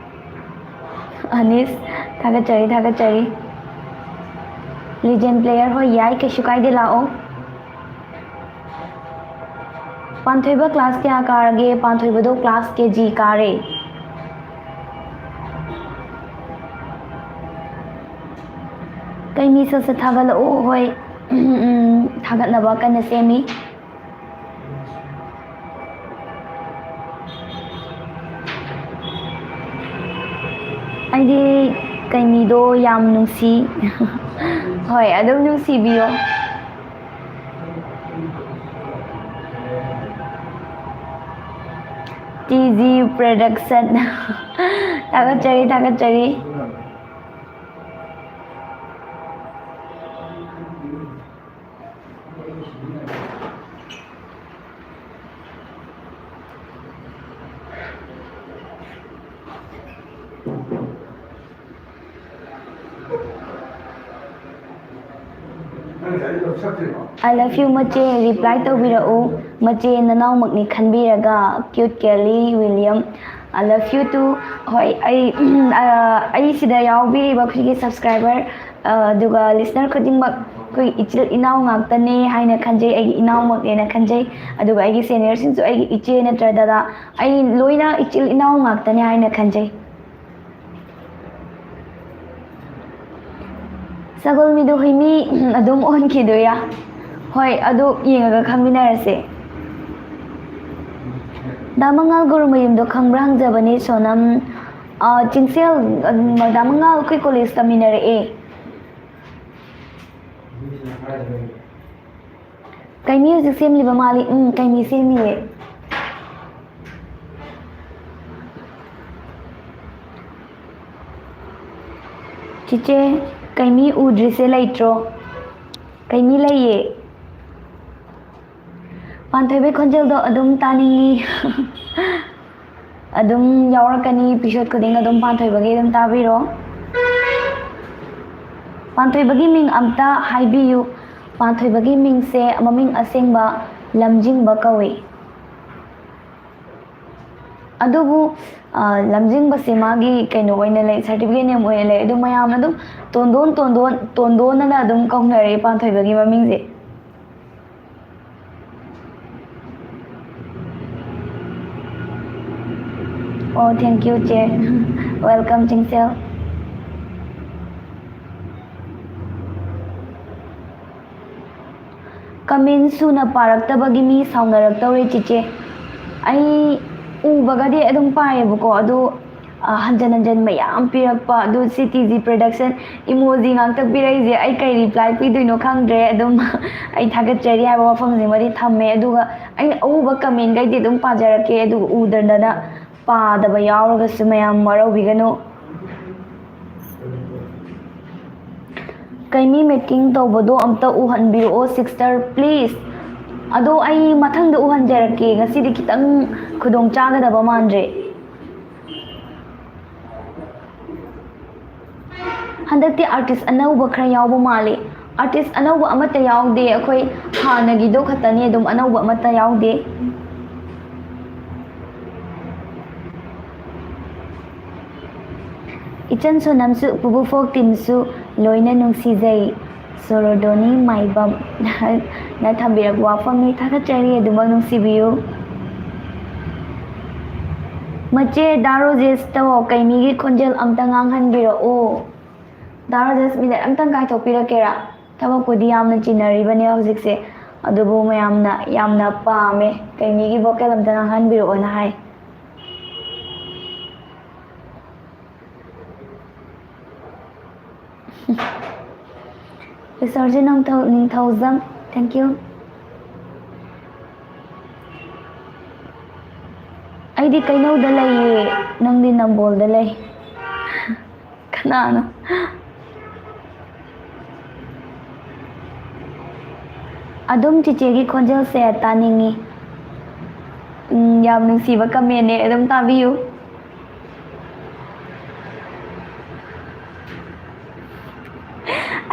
ꯑꯅꯤꯁ, ꯊꯥꯒꯠꯆꯔꯤ, ꯊꯥꯒꯠꯆꯔꯤ꯫ Legend player ꯍꯣꯏ, ꯌꯥꯏ, ꯀꯩꯁꯨ ꯀꯥꯏꯗꯦ, ꯂꯥꯛꯑꯣ꯫ ꯄꯥꯟꯊꯣꯏꯕ class ꯀꯌꯥ ꯀꯥꯔꯒꯦ? ꯄꯥꯟꯊꯣꯏꯕꯗꯣ class KG ꯀꯥꯔꯦ꯫ ꯀꯩꯃꯤ ꯁꯠ ꯁꯠ ꯊꯥꯒꯠꯂꯛꯑꯣ꯫ ꯍꯣꯏ, ꯎꯝ, ꯊꯥꯒꯠꯅꯕ ꯀꯟꯅ ꯁꯦꯝꯃꯤ꯫ ꯑꯩꯗꯤ ꯀꯩꯃꯤꯗꯣ ꯌꯥꯝ ꯅꯨꯡꯁꯤ꯫ ꯍꯣꯏ, ꯑꯗꯨꯝ ꯅꯨꯡꯁꯤꯕꯤꯌꯣ꯫ TG Production꯫ ꯊꯥꯒꯠꯆꯔꯤ, ꯊꯥꯒꯠꯆꯔꯤ꯫ I love you ꯃꯆꯦ, reply ꯇꯧꯕꯤꯔꯛꯎ꯫ ꯃꯆꯦ ꯅꯅꯥꯎꯃꯛꯅꯤ ꯈꯟꯕꯤꯔꯒ, cute Kelly William, I love you too꯫ ꯍꯣꯏ, ꯑꯩ, ꯑ, ꯑꯩ ꯁꯤꯗ ꯌꯥꯎꯕꯤꯔꯤꯕ ꯑꯩꯈꯣꯏꯒꯤ subscriber, ꯑ, ꯑꯗꯨꯒ listener ꯈꯨꯗꯤꯡꯃꯛ ꯑꯩꯈꯣꯏ ꯏꯆꯤꯜ ꯏꯅꯥꯎ ꯉꯥꯛꯇꯅꯦ ꯍꯥꯏꯅ ꯈꯟꯖꯩ, ꯑꯩꯒꯤ ꯏꯅꯥꯎꯃꯛꯅꯦꯅ ꯈꯟꯖꯩ꯫ ꯑꯗꯨꯒ ꯑꯩꯒꯤ seniorꯁꯤꯡꯁꯨ ꯑꯩꯒꯤ ꯏꯆꯦ ꯅꯠꯇ꯭ꯔ ꯗꯗꯥ, ꯑꯩ ꯂꯣꯏꯅ ꯏꯆꯤꯜ ꯏꯅꯥꯎ ꯉꯥꯛꯇꯅꯦ ꯍꯥꯏꯅ ꯈꯟꯖꯩ꯫ ꯁꯒꯣꯜꯃꯤꯗꯣ ꯍꯨꯏꯃꯤ ꯑꯗꯨꯝ ꯑꯣꯟꯈꯤꯗꯣꯏꯔꯥ? ꯍꯣꯏ, ꯑꯗꯨ ꯌꯦꯡꯉꯒ ꯈꯪꯃꯤꯟꯅꯔꯁꯦ꯫ ꯗꯥ ꯃꯉꯥꯜ ꯒꯨꯔꯨꯃꯌꯨꯝꯗꯣ ꯈꯪꯕ꯭ꯔꯥ ꯍꯪꯖꯕꯅꯦ, ꯁꯣꯅꯝ꯫ ꯑ, ꯆꯤꯡꯁꯦꯜ, ꯑ, ꯗꯥ ꯃꯉꯥꯜ ꯑꯩꯈꯣꯏ college ꯇꯝꯃꯤꯟꯅꯔꯛꯑꯦ꯫ ꯀꯩꯃꯤ ꯍꯧꯖꯤꯛ ꯁꯦꯝꯂꯤꯕ ꯃꯥꯜꯂꯤ꯫ ꯎꯝ, ꯀꯩꯃꯤ ꯁꯦꯝꯃꯤꯌꯦ꯫ ꯆꯤꯆꯦ, ꯀꯩꯃꯤ ꯎꯗ꯭ꯔꯤꯁꯦ ꯂꯩꯇ꯭ꯔꯣ? ꯀꯩꯃꯤ ꯂꯩꯌꯦ꯫ ꯄꯥꯟꯊꯣꯏꯕꯤ ꯈꯣꯟꯖꯦꯜꯗꯣ ꯑꯗꯨꯝ ꯇꯥꯅꯤꯡꯉꯤ꯫ ꯑꯗꯨꯝ ꯌꯥꯎꯔꯛꯀꯅꯤ, episode ꯈꯨꯗꯤꯡ ꯑꯗꯨꯝ ꯄꯥꯟꯊꯣꯏꯕꯒꯤ ꯑꯗꯨꯝ ꯇꯥꯕꯤꯔꯣ꯫ ꯄꯥꯟꯊꯣꯏꯕꯒꯤ ꯃꯤꯡ ꯑꯝꯇ ꯍꯥꯏꯕꯤꯌꯨ꯫ ꯄꯥꯟꯊꯣꯏꯕꯒꯤ ꯃꯤꯡꯁꯦ ꯃꯃꯤꯡ ꯑꯁꯦꯡꯕ ꯂꯝꯖꯤꯡꯕ ꯀꯧꯏ꯫ ꯑꯗꯨꯕꯨ, ꯑ, ꯂꯝꯖꯤꯡꯕꯁꯦ ꯃꯥꯒꯤ ꯀꯩꯅꯣ ꯑꯣꯏꯅ ꯂꯩ, certificate name ꯑꯣꯏꯅ ꯂꯩ꯫ ꯑꯗꯨ ꯃꯌꯥꯝꯅ ꯑꯗꯨꯝ ꯇꯣꯟꯗꯣꯟ, ꯇꯣꯟꯗꯣꯟ, ꯇꯣꯟꯗꯣꯟ ꯑꯅ ꯑꯗꯨꯝ ꯀꯧꯅꯔꯦ ꯄꯥꯟꯊꯣꯏꯕꯒꯤ ꯃꯃꯤꯡꯁꯦ꯫ ꯑꯣ, thank you, ꯆꯦ꯫ Welcome, ꯆꯤꯡꯁꯦꯜ꯫ Comment ꯁꯨꯅ ꯄꯥꯔꯛꯇꯕꯒꯤ ꯃꯤ ꯁꯥꯎꯅꯔꯛꯇꯧꯔꯦ, ꯆꯤꯆꯦ꯫ ꯑꯩ ꯎꯕꯒꯗꯤ ꯑꯗꯨꯝ ꯄꯥꯏꯌꯦꯕꯀꯣ, ꯑꯗꯨ, ꯑ, ꯍꯟꯖꯟ ꯍꯟꯖꯟ ꯃꯌꯥꯝ ꯄꯤꯔꯛꯄ, ꯑꯗꯨ C T G production emoji ꯉꯥꯛꯇ ꯄꯤꯔꯛꯏꯁꯦ, ꯑꯩ ꯀꯩ reply ꯄꯤꯗꯣꯏꯅꯣ ꯈꯪꯗ꯭ꯔꯦ꯫ ꯑꯗꯨꯝ ꯑꯩ ꯊꯥꯒꯠꯆꯔꯤ ꯍꯥꯏꯕ ꯋꯥꯐꯝꯁꯤꯃꯗꯤ ꯊꯝꯃꯦ, ꯑꯗꯨꯒ ꯑꯩꯅ ꯑꯎꯕ commentꯈꯩꯗꯤ ꯑꯗꯨꯝ ꯄꯥꯖꯔꯛꯀꯦ, ꯑꯗꯨꯒ ꯎꯗꯗꯅ ꯄꯥꯗꯕ ꯌꯥꯎꯔꯒꯁꯨ ꯃꯌꯥꯝ ꯋꯥꯔꯧꯕꯤꯒꯅꯨ꯫ ꯀꯩꯃꯤ ꯃꯦꯀꯤꯡ ꯇꯧꯕꯗꯣ ꯑꯝꯇ ꯎꯍꯟꯕꯤꯔꯛꯑꯣ ꯁꯤꯁꯇꯔ ꯄ꯭ꯂꯤꯁ꯫ ꯑꯗꯣ ꯑꯩ ꯃꯊꯪꯗ ꯎꯍꯟꯖꯔꯛꯀꯦ, ꯉꯁꯤꯗꯤ ꯈꯤꯇꯪ ꯈꯨꯗꯣꯡ ꯆꯥꯒꯗꯕ ꯃꯥꯟꯗ꯭ꯔꯦ꯫ ꯍꯟꯗꯛꯇꯤ ꯑꯥꯔꯇꯤꯁ ꯑꯅꯧꯕ ꯈꯔ ꯌꯥꯎꯕ ꯃꯥꯜꯂꯤ꯫ ꯑꯥꯔꯇꯤꯁ ꯑꯅꯧꯕ ꯑꯃꯠꯇ ꯌꯥꯎꯗꯦ, ꯑꯩꯈꯣꯏ ꯍꯥꯟꯅꯒꯤꯗꯣ ꯈꯛꯇꯅꯤ, ꯑꯗꯨꯝ ꯑꯅꯧꯕ ꯑꯃꯠꯇ ꯌꯥꯎꯗꯦ꯫ ꯏꯆꯟ ꯁꯣꯅꯝꯁꯨ ꯄꯨꯕꯨ ꯐꯣꯛ ꯇꯤꯝꯁꯨ ꯂꯣꯏꯅ ꯅꯨꯡꯁꯤꯖꯩ꯫ ꯁꯣꯔꯣꯗꯣꯅꯤ ꯃꯥꯏꯕꯝ ꯅ ꯊꯝꯕꯤꯔꯛꯄ ꯋꯥꯐꯝꯅꯤ, ꯊꯥꯒꯠꯆꯔꯤ, ꯑꯗꯨꯃꯛ ꯅꯨꯡꯁꯤꯕꯤꯌꯨ꯫ ꯃꯆꯦ ꯗꯥ ꯔꯣꯖꯦꯁꯇꯣ ꯀꯩꯃꯤꯒꯤ ꯈꯣꯟꯖꯦꯜ ꯑꯝꯇ ꯉꯥꯡꯍꯟꯕꯤꯔꯛꯎ꯫ ꯗꯥ ꯔꯣꯖꯦꯁ, ꯃꯤꯅꯠ ꯑꯝꯇꯪ ꯀꯥꯏꯊꯣꯛꯄꯤꯔꯛꯀꯦꯔꯥ? ꯊꯕꯛꯄꯨꯗꯤ ꯌꯥꯝꯅ ꯆꯤꯟꯅꯔꯤꯕꯅꯦ ꯍꯧꯖꯤꯛꯁꯦ, ꯑꯗꯨꯕꯨ ꯃꯌꯥꯝꯅ ꯌꯥꯝꯅ ꯄꯥꯝꯃꯦ, ꯀꯩꯃꯤꯒꯤ ꯚꯣꯀꯦꯜ ꯑꯝꯇ ꯉꯥꯡꯍꯟꯕꯤꯔꯛꯑꯣꯅ ꯍꯥꯏ꯫ ꯔꯤꯁꯣꯔꯁꯤ ꯅꯤꯡꯊꯧ ꯅꯤꯡꯊꯧꯖꯝ, thank you꯫ ꯑꯩꯗꯤ ꯀꯩꯅꯧꯗ ꯂꯩꯌꯦ, ꯅꯪꯗꯤ ꯅꯝꯕꯣꯜꯗ ꯂꯩ꯫ ꯀꯅꯥꯅꯣ? ꯑꯗꯨꯝ ꯆꯤꯆꯦꯒꯤ ꯈꯣꯟꯖꯦꯜꯁꯦ ꯇꯥꯅꯤꯡꯉꯤ꯫ ꯎꯝ, ꯌꯥꯝ ꯅꯨꯡꯁꯤꯕ ꯀꯃꯦꯟꯅꯦ, ꯑꯗꯨꯝ ꯇꯥꯕꯤꯌꯨ꯫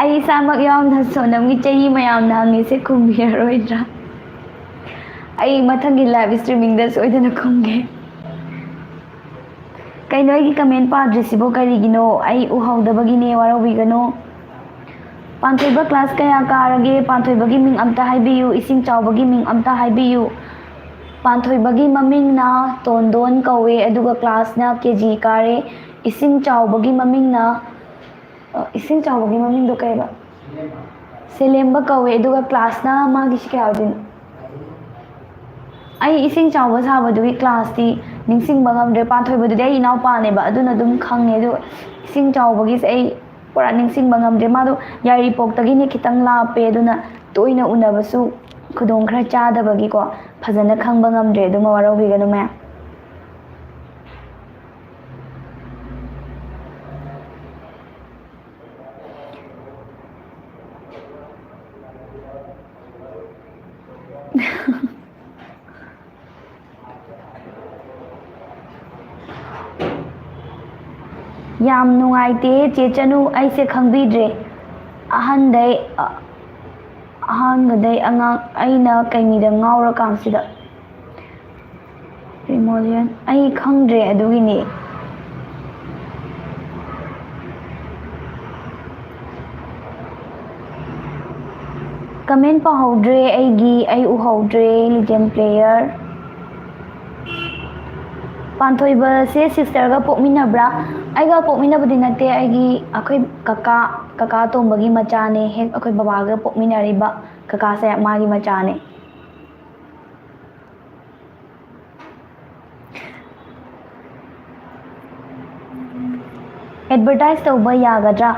ꯑꯩ ꯏꯁꯥꯃꯛ ꯌꯥꯎꯅ ꯁꯣꯅꯝꯒꯤ ꯆꯍꯤ ꯃꯌꯥꯝꯅ ꯍꯪꯉꯤꯁꯦ ꯈꯨꯝꯕꯤꯔꯔꯣꯏꯗ꯭ꯔꯥ? ꯑꯩ ꯃꯊꯪꯒꯤ ꯂꯥꯏꯚ ꯁ꯭ꯇ꯭ꯔꯤꯃꯤꯡꯗ ꯁꯣꯏꯗꯅ ꯈꯨꯝꯒꯦ꯫ ꯀꯩꯅꯣ, ꯑꯩꯒꯤ ꯀꯃꯦꯟ ꯄꯥꯗ꯭ꯔꯤꯁꯤꯕꯣ ꯀꯔꯤꯒꯤꯅꯣ? ꯑꯩ ꯎꯍꯧꯗꯕꯒꯤꯅꯦ, ꯋꯥꯔꯧꯕꯤꯒꯅꯨ꯫ ꯄꯥꯟꯊꯣꯏꯕ ꯀ꯭ꯂꯥꯁ ꯀꯌꯥ ꯀꯥꯔꯒꯦ? ꯄꯥꯟꯊꯣꯏꯕꯒꯤ ꯃꯤꯡ ꯑꯝꯇ ꯍꯥꯏꯕꯤꯌꯨ, ꯏꯁꯤꯡ ꯆꯥꯎꯕꯒꯤ ꯃꯤꯡ ꯑꯝꯇ ꯍꯥꯏꯕꯤꯌꯨ꯫ ꯄꯥꯟꯊꯣꯏꯕꯒꯤ ꯃꯃꯤꯡꯅ ꯇꯣꯟꯗꯣꯟ ꯀꯧꯋꯦ, ꯑꯗꯨꯒ ꯀ꯭ꯂꯥꯁꯅ ꯀꯦ ꯖꯤ ꯀꯥꯔꯦ꯫ ꯏꯁꯤꯡ ꯆꯥꯎꯕꯒꯤ ꯃꯃꯤꯡꯅ, ꯑ, ꯏꯁꯤꯡ ꯆꯥꯎꯕꯒꯤ ꯃꯃꯤꯡꯗꯣ ꯀꯩꯕ? ꯁꯦꯂꯦꯝꯕ ꯀꯧꯋꯦ, ꯑꯗꯨꯒ ꯀ꯭ꯂꯥꯁꯅ ꯃꯥꯒꯤꯁꯤ ꯀꯌꯥ ꯑꯣꯏꯗꯣꯏꯅꯣ? ꯑꯩ ꯏꯁꯤꯡ ꯆꯥꯎꯕ ꯁꯥꯕꯗꯨꯒꯤ ꯀ꯭ꯂꯥꯁꯇꯤ ꯅꯤꯡꯁꯤꯡꯕ ꯉꯝꯗ꯭ꯔꯦ꯫ ꯄꯥꯟꯊꯣꯏꯕꯗꯨꯗꯤ ꯑꯩ ꯏꯅꯥꯎꯄꯥꯅꯦꯕ, ꯑꯗꯨꯅ ꯑꯗꯨꯝ ꯈꯪꯉꯦ, ꯑꯗꯨꯒ ꯏꯁꯤꯡ ꯆꯥꯎꯕꯒꯤꯁꯦ ꯑꯩ ꯄꯨꯔꯥ ꯅꯤꯡꯁꯤꯡꯕ ꯉꯝꯗ꯭ꯔꯦ꯫ ꯃꯥꯗꯣ ꯌꯥꯏꯔꯤꯄꯣꯛꯇꯒꯤꯅꯦ, ꯈꯤꯇꯪ ꯂꯥꯞꯄꯦ, ꯑꯗꯨꯅ ꯇꯣꯏꯅ ꯎꯅꯕꯁꯨ ꯈꯨꯗꯣꯡ ꯈꯔ ꯆꯥꯗꯕꯒꯤꯀꯣ, ꯐꯖꯅ ꯈꯪꯕ ꯉꯝꯗ꯭ꯔꯦ, ꯑꯗꯨꯃ ꯋꯥꯔꯧꯕꯤꯒꯅꯨ ꯃꯌꯥꯝ꯫ ꯌꯥꯝ ꯅꯨꯡꯉꯥꯏꯇꯦ ꯆꯦ ꯆꯅꯨ, ꯑꯩꯁꯦ ꯈꯪꯕꯤꯗ꯭ꯔꯦ꯫ ꯑꯍꯟꯗꯩ ꯑ- ꯑꯍꯥꯟꯕꯗꯩ ꯑꯉꯥꯡ ꯑꯩꯅ ꯀꯩꯃꯤꯗ ꯉꯥꯎꯔꯀꯥꯟꯁꯤꯗ꯫ ꯔꯤꯃꯣꯂꯤꯌꯟ ꯑꯩ ꯈꯪꯗ꯭ꯔꯦ ꯑꯗꯨꯒꯤꯅꯤ꯫ ꯀꯃꯦꯟ ꯄꯥꯍꯧꯗ꯭ꯔꯦ ꯑꯩꯒꯤ, ꯑꯩ ꯎꯍꯧꯗ꯭ꯔꯦ꯫ Legend player ꯄꯥꯟꯊꯣꯏꯕꯁꯦ ꯁꯤꯁꯇꯔꯒ ꯄꯣꯛꯃꯤꯟꯅꯕ꯭ꯔꯥ? ꯑꯩꯒ ꯄꯣꯛꯃꯤꯟꯅꯕꯗꯤ ꯅꯠꯇꯦ, ꯑꯩꯒꯤ ꯑꯩꯈꯣꯏ ꯀꯀꯥ ꯀꯀꯥ ꯑꯇꯣꯝꯕꯒꯤ ꯃꯆꯥꯅꯦ꯫ ꯍꯦꯛ ꯑꯩꯈꯣꯏ ꯕꯕꯥꯒ ꯄꯣꯛꯃꯤꯟꯅꯔꯤꯕ ꯀꯀꯥꯁꯦ ꯃꯥꯒꯤ ꯃꯆꯥꯅꯦ꯫ ꯑꯦꯗꯚꯔꯇꯥꯏꯁ ꯇꯧꯕ ꯌꯥꯒꯗ꯭ꯔꯥ?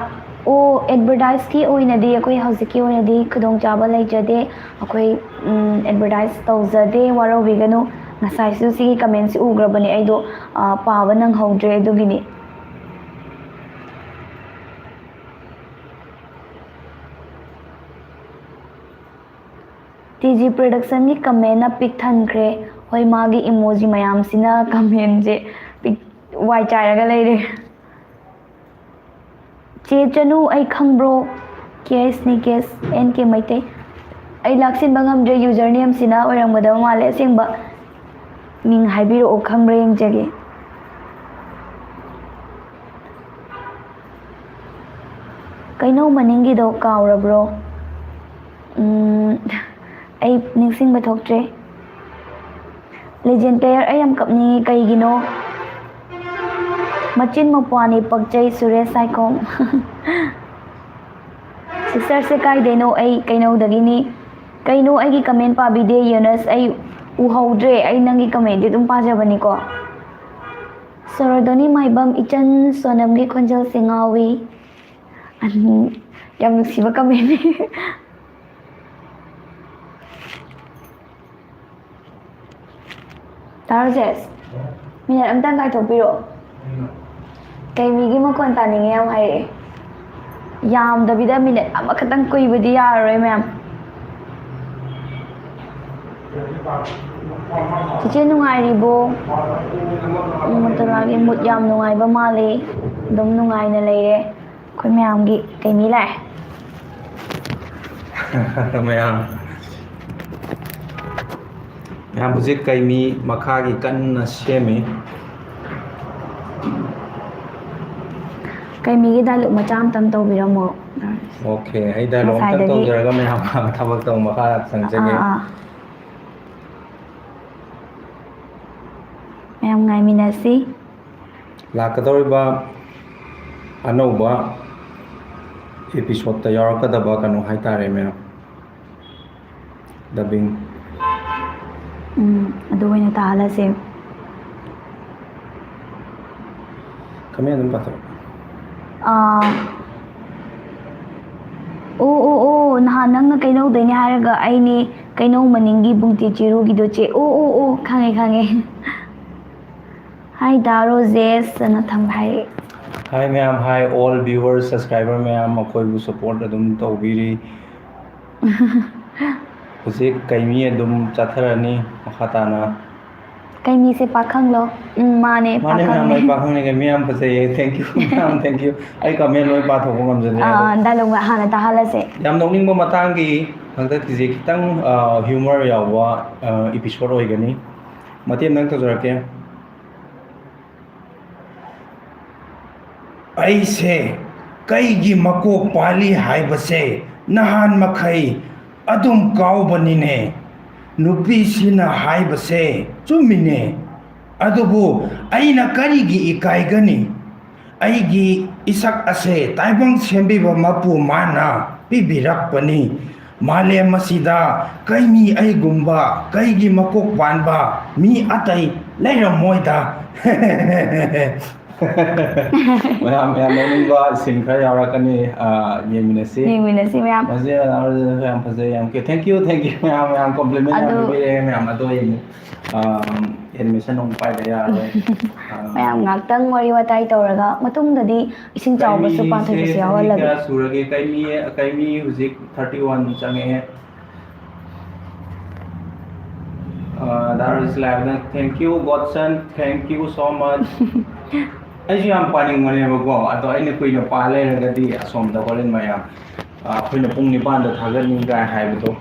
ꯑꯣ, ꯑꯦꯗꯚꯔꯇꯥꯏꯁꯀꯤ ꯑꯣꯏꯅꯗꯤ ꯑꯩꯈꯣꯏ ꯍꯧꯖꯤꯛꯀꯤ ꯑꯣꯏꯅꯗꯤ ꯈꯨꯗꯣꯡꯆꯥꯕ ꯂꯩꯖꯗꯦ꯫ ꯑꯩꯈꯣꯏ ꯑꯦꯗꯚꯔꯇꯥꯏꯁ ꯇꯧꯖꯗꯦ, ꯋꯥꯔꯧꯕꯤꯒꯅꯨ꯫ ꯉꯁꯥꯏꯁꯨ ꯁꯤꯒꯤ ꯀꯃꯦꯟꯁꯤ ꯎꯈ꯭ꯔꯕꯅꯦ ꯑꯩꯗꯣ, ꯑ, ꯄꯥꯕ ꯅꯪꯍꯧꯗ꯭ꯔꯦ ꯑꯗꯨꯒꯤꯅꯤ꯫ ꯇꯤ ꯖꯤ ꯄ꯭ꯔꯗꯛꯁꯟꯒꯤ ꯀꯃꯦꯟꯅ ꯄꯤꯛ ꯊꯟꯈ꯭ꯔꯦ꯫ ꯍꯣꯏ, ꯃꯥꯒꯤ ꯏꯃꯣꯖꯤ ꯃꯌꯥꯝꯁꯤꯅ ꯀꯃꯦꯟꯁꯦ ꯄꯤꯛ ꯋꯥꯏ ꯆꯥꯏꯔꯒ ꯂꯩꯔꯦ꯫ ꯆꯦ ꯆꯅꯨ ꯑꯩ ꯈꯪꯕ꯭ꯔꯣ? ꯀꯦꯁꯅꯤ, ꯀꯦꯁ ꯑꯦꯟ ꯀꯦ ꯃꯩꯇꯩ꯫ ꯑꯩ ꯂꯥꯛꯁꯤꯟꯕ ꯉꯝꯗ꯭ꯔꯦ, ꯌꯨꯖꯔ ꯅꯦꯝꯁꯤꯅ ꯑꯣꯏꯔꯝꯒꯗꯕ ꯃꯥꯜꯂꯦ꯫ ꯑꯁꯦꯡꯕ ꯃꯤꯡ ꯍꯥꯏꯕꯤꯔꯛꯑꯣ, ꯈꯪꯕ꯭ꯔꯥ ꯌꯦꯡꯖꯒꯦ꯫ ꯀꯩꯅꯧ ꯃꯅꯤꯡꯒꯤꯗꯣ ꯀꯥꯎꯔꯕ꯭ꯔꯣ? ꯎꯝ, ꯑꯩ ꯅꯤꯡꯁꯤꯡꯕ ꯊꯣꯛꯇ꯭ꯔꯦ꯫ ꯂꯤꯖꯦꯟ ꯄ꯭ꯂꯦꯌꯔ ꯑꯩ ꯌꯥꯝ ꯀꯞꯅꯤꯡꯉꯤ, ꯀꯩꯒꯤꯅꯣ? ꯃꯆꯤꯟ ꯃꯄ꯭ꯋꯥꯅꯤ ꯄꯛꯆꯩ ꯁꯨꯔꯦꯁ ꯁꯥꯏꯈꯣꯝ꯫ ꯁꯤꯁꯇꯔꯁꯦ ꯀꯥꯏꯗꯩꯅꯣ? ꯑꯩ ꯀꯩꯅꯧꯗꯒꯤꯅꯤ꯫ ꯀꯩꯅꯣ ꯑꯩꯒꯤ ꯀꯃꯦꯟ ꯄꯥꯕꯤꯗꯦ ꯌꯨꯅꯁ? ꯑꯩ ꯎꯍꯧꯗ꯭ꯔꯦ, ꯑꯩ ꯅꯪꯒꯤ ꯀꯃꯦꯟꯗꯤ ꯑꯗꯨꯝ ꯄꯥꯖꯕꯅꯤꯀꯣ꯫ ꯁꯣꯔꯣꯗꯣꯅꯤ ꯃꯥꯏꯕꯝ ꯏꯆꯟ ꯁꯣꯅꯝꯒꯤ ꯈꯣꯟꯖꯦꯜꯁꯦ ꯉꯥꯎꯏ꯫ ꯌꯥꯝ ꯅꯨꯡꯁꯤꯕ ꯀꯃꯦꯟꯅꯤ꯫ ꯇꯥꯔꯣ ꯖꯦꯁ, ꯃꯤꯅꯠ ꯑꯝꯇꯪ ꯀꯥꯏꯊꯣꯛꯄꯤꯔꯛꯑꯣ꯫ ꯀꯩ ꯃꯤꯒꯤ ꯃꯈꯣꯟ ꯇꯥꯅꯤꯡꯉꯦ ꯌꯥꯝ ꯍꯥꯏꯔꯛꯑꯦ꯫ ꯌꯥꯝꯗꯕꯤꯗ ꯃꯤꯅꯠ ꯑꯃꯈꯛꯇꯪ ꯀꯨꯏꯕꯗꯤ ꯌꯥꯔꯔꯣꯏ ꯃꯌꯥꯝ꯫ ꯆꯤꯆꯦ ꯅꯨꯡꯉꯥꯏꯔꯤꯕꯣ? ꯃꯇꯂꯥꯒꯤ ꯃꯨꯠ ꯌꯥꯝ ꯅꯨꯡꯉꯥꯏꯕ ꯃꯥꯜꯂꯦ꯫ ꯑꯗꯨꯝ ꯅꯨꯡꯉꯥꯏꯅ ꯂꯩꯔꯦ꯫ ꯑꯩꯈꯣꯏ ꯃꯌꯥꯝꯒꯤ ꯀꯩꯅꯤ ꯂꯥꯛꯑꯦ꯫ ꯃꯌꯥꯝ ꯃꯌꯥꯝ ꯍꯧꯖꯤꯛ ꯀꯩꯃꯤ ꯃꯈꯥꯒꯤ ꯀꯟꯅ ꯁꯦꯝꯃꯤ꯫ ꯀꯩꯃꯤꯒꯤ ꯗꯥꯏꯂꯣꯛ ꯃꯆꯥ ꯑꯃꯇꯪ ꯇꯧꯕꯤꯔꯝꯃꯣ꯫ ꯑꯣꯀꯦ, ꯑꯩ ꯗꯥꯏꯂꯣꯛ ꯑꯝꯇꯪ ꯉꯁꯥꯏꯗꯒꯤ ꯇꯧꯖꯔꯒ ꯃꯌꯥꯝ ꯊꯕꯛ ꯇꯧꯕ ꯃꯈꯥ ꯆꯪꯖꯒꯦ꯫ ꯑꯥ, ꯑꯥ꯫ ꯃꯌꯥꯝ ꯉꯥꯏꯃꯤꯟꯅꯁꯤ꯫ ꯂꯥꯛꯀꯗꯧꯔꯤꯕ ꯑꯅꯧꯕ ꯑꯦꯄꯤꯁꯣꯠꯇ ꯌꯥꯎꯔꯛꯀꯗꯕ ꯀꯩꯅꯣ ꯍꯥꯏꯇꯥꯔꯦ ꯃꯌꯥꯝ, ꯗꯕꯤꯡ꯫ ꯎꯝ, ꯑꯗꯨ ꯑꯣꯏꯅ ꯇꯥꯍꯜꯂꯁꯦ꯫ ꯈꯃꯦꯟ ꯑꯗꯨꯝ ꯄꯥꯊꯣꯛ꯫ ꯑꯥ, ꯑꯣ ꯑꯣ ꯑꯣ, ꯅꯍꯥꯟ ꯅꯪꯅ ꯀꯩꯅꯧꯗꯩꯅꯦ ꯍꯥꯏꯔꯒ ꯑꯩꯅꯦ ꯀꯩꯅꯧ ꯃꯅꯤꯡꯒꯤ ꯕꯨꯡꯇꯤ ꯆꯤꯔꯨꯒꯤꯗꯣ ꯆꯦ꯫ ꯑꯣ ꯑꯣ ꯑꯣ, ꯈꯪꯉꯦ ꯈꯪꯉꯦ꯫ ꯍꯥꯏ ꯗꯥ ꯔꯣꯖꯦꯁ ꯑꯅ ꯊꯝꯕ ꯍꯥꯏꯔꯛꯑꯦ꯫ ꯍꯥꯏ ꯃꯌꯥꯝ, ꯍꯥꯏ ꯑꯣꯜ ꯚꯤꯌꯨꯋꯔ ꯁꯕꯁꯀ꯭ꯔꯥꯏꯕꯔ ꯃꯌꯥꯝ, ꯑꯩꯈꯣꯏꯕꯨ ꯁꯄꯣꯔꯠ ꯑꯗꯨꯝ ꯇꯧꯕꯤꯔꯤ꯫ ꯍꯧꯖꯤꯛ ꯀꯩꯃꯤ ꯑꯗꯨꯝ ꯆꯠꯊꯔꯅꯤ ꯃꯈꯥ ꯇꯥꯅ꯫ ꯀꯩꯃꯤꯁꯦ ꯄꯥꯈꯪꯂꯣ? ꯎꯝ, ꯃꯥꯅꯦ, ꯃꯥꯅꯦ ꯃꯌꯥꯝ, ꯑꯩ ꯄꯥꯈꯪꯅꯦ꯫ ꯄꯥꯈꯪꯅꯦ ꯃꯌꯥꯝ, ꯐꯖꯩꯌꯦ꯫ Thank you ꯃꯌꯥꯝ, thank you꯫ ꯑꯩ ꯀꯃꯦꯟ ꯂꯣꯏ ꯄꯥꯊꯣꯛꯄ ꯉꯝꯖꯗ꯭ꯔꯦ ꯑꯗꯣ꯫ ꯑꯥ, ꯗꯥꯏꯂꯣꯛ ꯍꯥꯟꯅ ꯇꯥꯍꯜꯂꯁꯦ꯫ ꯌꯥꯝ ꯅꯣꯛꯅꯤꯡꯕ ꯃꯇꯥꯡꯒꯤ ꯍꯟꯗꯛꯀꯤꯁꯦ ꯈꯤꯇꯪ ꯍ꯭ꯌꯨꯃꯔ ꯌꯥꯎꯕ ꯏꯄꯤꯁꯣꯠ ꯑꯣꯏꯒꯅꯤ꯫ ꯃꯇꯦꯛ ꯑꯃꯇꯪ ꯇꯧꯖꯔꯛꯀꯦ꯫ ꯑꯩꯁꯦ ꯀꯩꯒꯤ ꯃꯀꯣꯛ ꯄꯥꯜꯂꯤ ꯍꯥꯏꯕꯁꯦ ꯅꯍꯥꯟ ꯃꯈꯩ ꯑꯗꯨꯝ ꯀꯥꯎꯕꯅꯤꯅꯦ꯫ ꯅꯨꯄꯤꯁꯤꯅ ꯍꯥꯏꯕꯁꯦ ꯆꯨꯝꯃꯤꯅꯦ꯫ ꯑꯗꯨꯕꯨ ꯑꯩꯅ ꯀꯔꯤꯒꯤ ꯏꯀꯥꯏꯒꯅꯤ? ꯑꯩꯒꯤ ꯏꯁꯛ ꯑꯁꯦ ꯇꯥꯏꯕꯪ ꯁꯦꯝꯕꯤꯕ ꯃꯄꯨ ꯃꯥꯅ ꯄꯤꯕꯤꯔꯛꯄꯅꯤ꯫ ꯃꯥꯂꯦꯝ ꯑꯁꯤꯗ ꯀꯩꯃꯤ ꯑꯩꯒꯨꯝꯕ ꯀꯩꯒꯤ ꯃꯀꯣꯛ ꯄꯥꯟꯕ ꯃꯤ ꯑꯇꯩ ꯂꯩꯔꯝꯃꯣꯏꯗ꯫ ꯃꯌꯥꯝ, ꯃꯌꯥꯝ ꯅꯣꯛꯅꯤꯡꯕ ꯁꯤꯟ ꯈꯔ ꯌꯥꯎꯔꯛꯀꯅꯤ, ꯑ, ꯌꯦꯡꯃꯤꯟꯅꯁꯤ꯫ ꯌꯦꯡꯃꯤꯟꯅꯁꯤ ꯃꯌꯥꯝ꯫ ꯃꯁꯤ ꯌꯥꯝ ꯐꯖꯩ, ꯌꯥꯝ ꯀꯦ-, thank you, thank you ꯃꯌꯥꯝ, ꯃꯌꯥꯝ compliment ꯌꯥꯝ ꯑꯗꯨ ꯄꯤꯕꯤꯔꯛꯑꯦ ꯃꯌꯥꯝ꯫ ꯑꯗꯣ ꯑꯩ ꯑꯃꯨꯛ, ꯑ, animation ꯑꯃꯨꯛ ꯄꯥꯏꯗ ꯌꯥꯔꯔꯣꯏ꯫ ꯑ, ꯃꯌꯥꯝ ꯉꯥꯛꯇꯪ ꯋꯥꯔꯤ ꯋꯥꯇꯥꯏ ꯇꯧꯔꯒ ꯃꯇꯨꯡꯗꯗꯤ ꯏꯁꯤꯡ ꯆꯥꯎꯕꯁꯨ ꯀꯩꯃꯤꯁꯦ ꯄꯥꯊꯣꯛꯄꯁꯨ ꯆꯍꯤ ꯌꯥꯎꯍꯜꯂꯒꯦ꯫ ꯀꯌꯥ ꯁꯨꯔꯒꯦ? ꯀꯩꯃꯤ, ꯀꯩꯃꯤ ꯍꯧꯖꯤꯛ thirty one ꯆꯪꯉꯛꯑꯦ꯫ ꯑ, that is live. Thank you, Godson. Thank you so much. ꯑꯩꯁꯨ ꯌꯥꯝ ꯄꯥꯅꯤꯡꯕꯅꯦꯕꯀꯣ, ꯑꯗꯣ ꯑꯩꯅ ꯀꯨꯏꯅ ꯄꯥ ꯂꯩꯔꯒꯗꯤ ꯑꯁꯣꯝꯗ ꯍꯣꯔꯦꯟ ꯃꯌꯥꯝ, ꯑ, ꯑꯩꯈꯣꯏꯅ ꯄꯨꯡ ꯅꯤꯄꯥꯟꯗ ꯊꯥꯒꯠꯅꯤ ꯀꯥꯏ ꯍꯥꯏꯕꯗꯣ,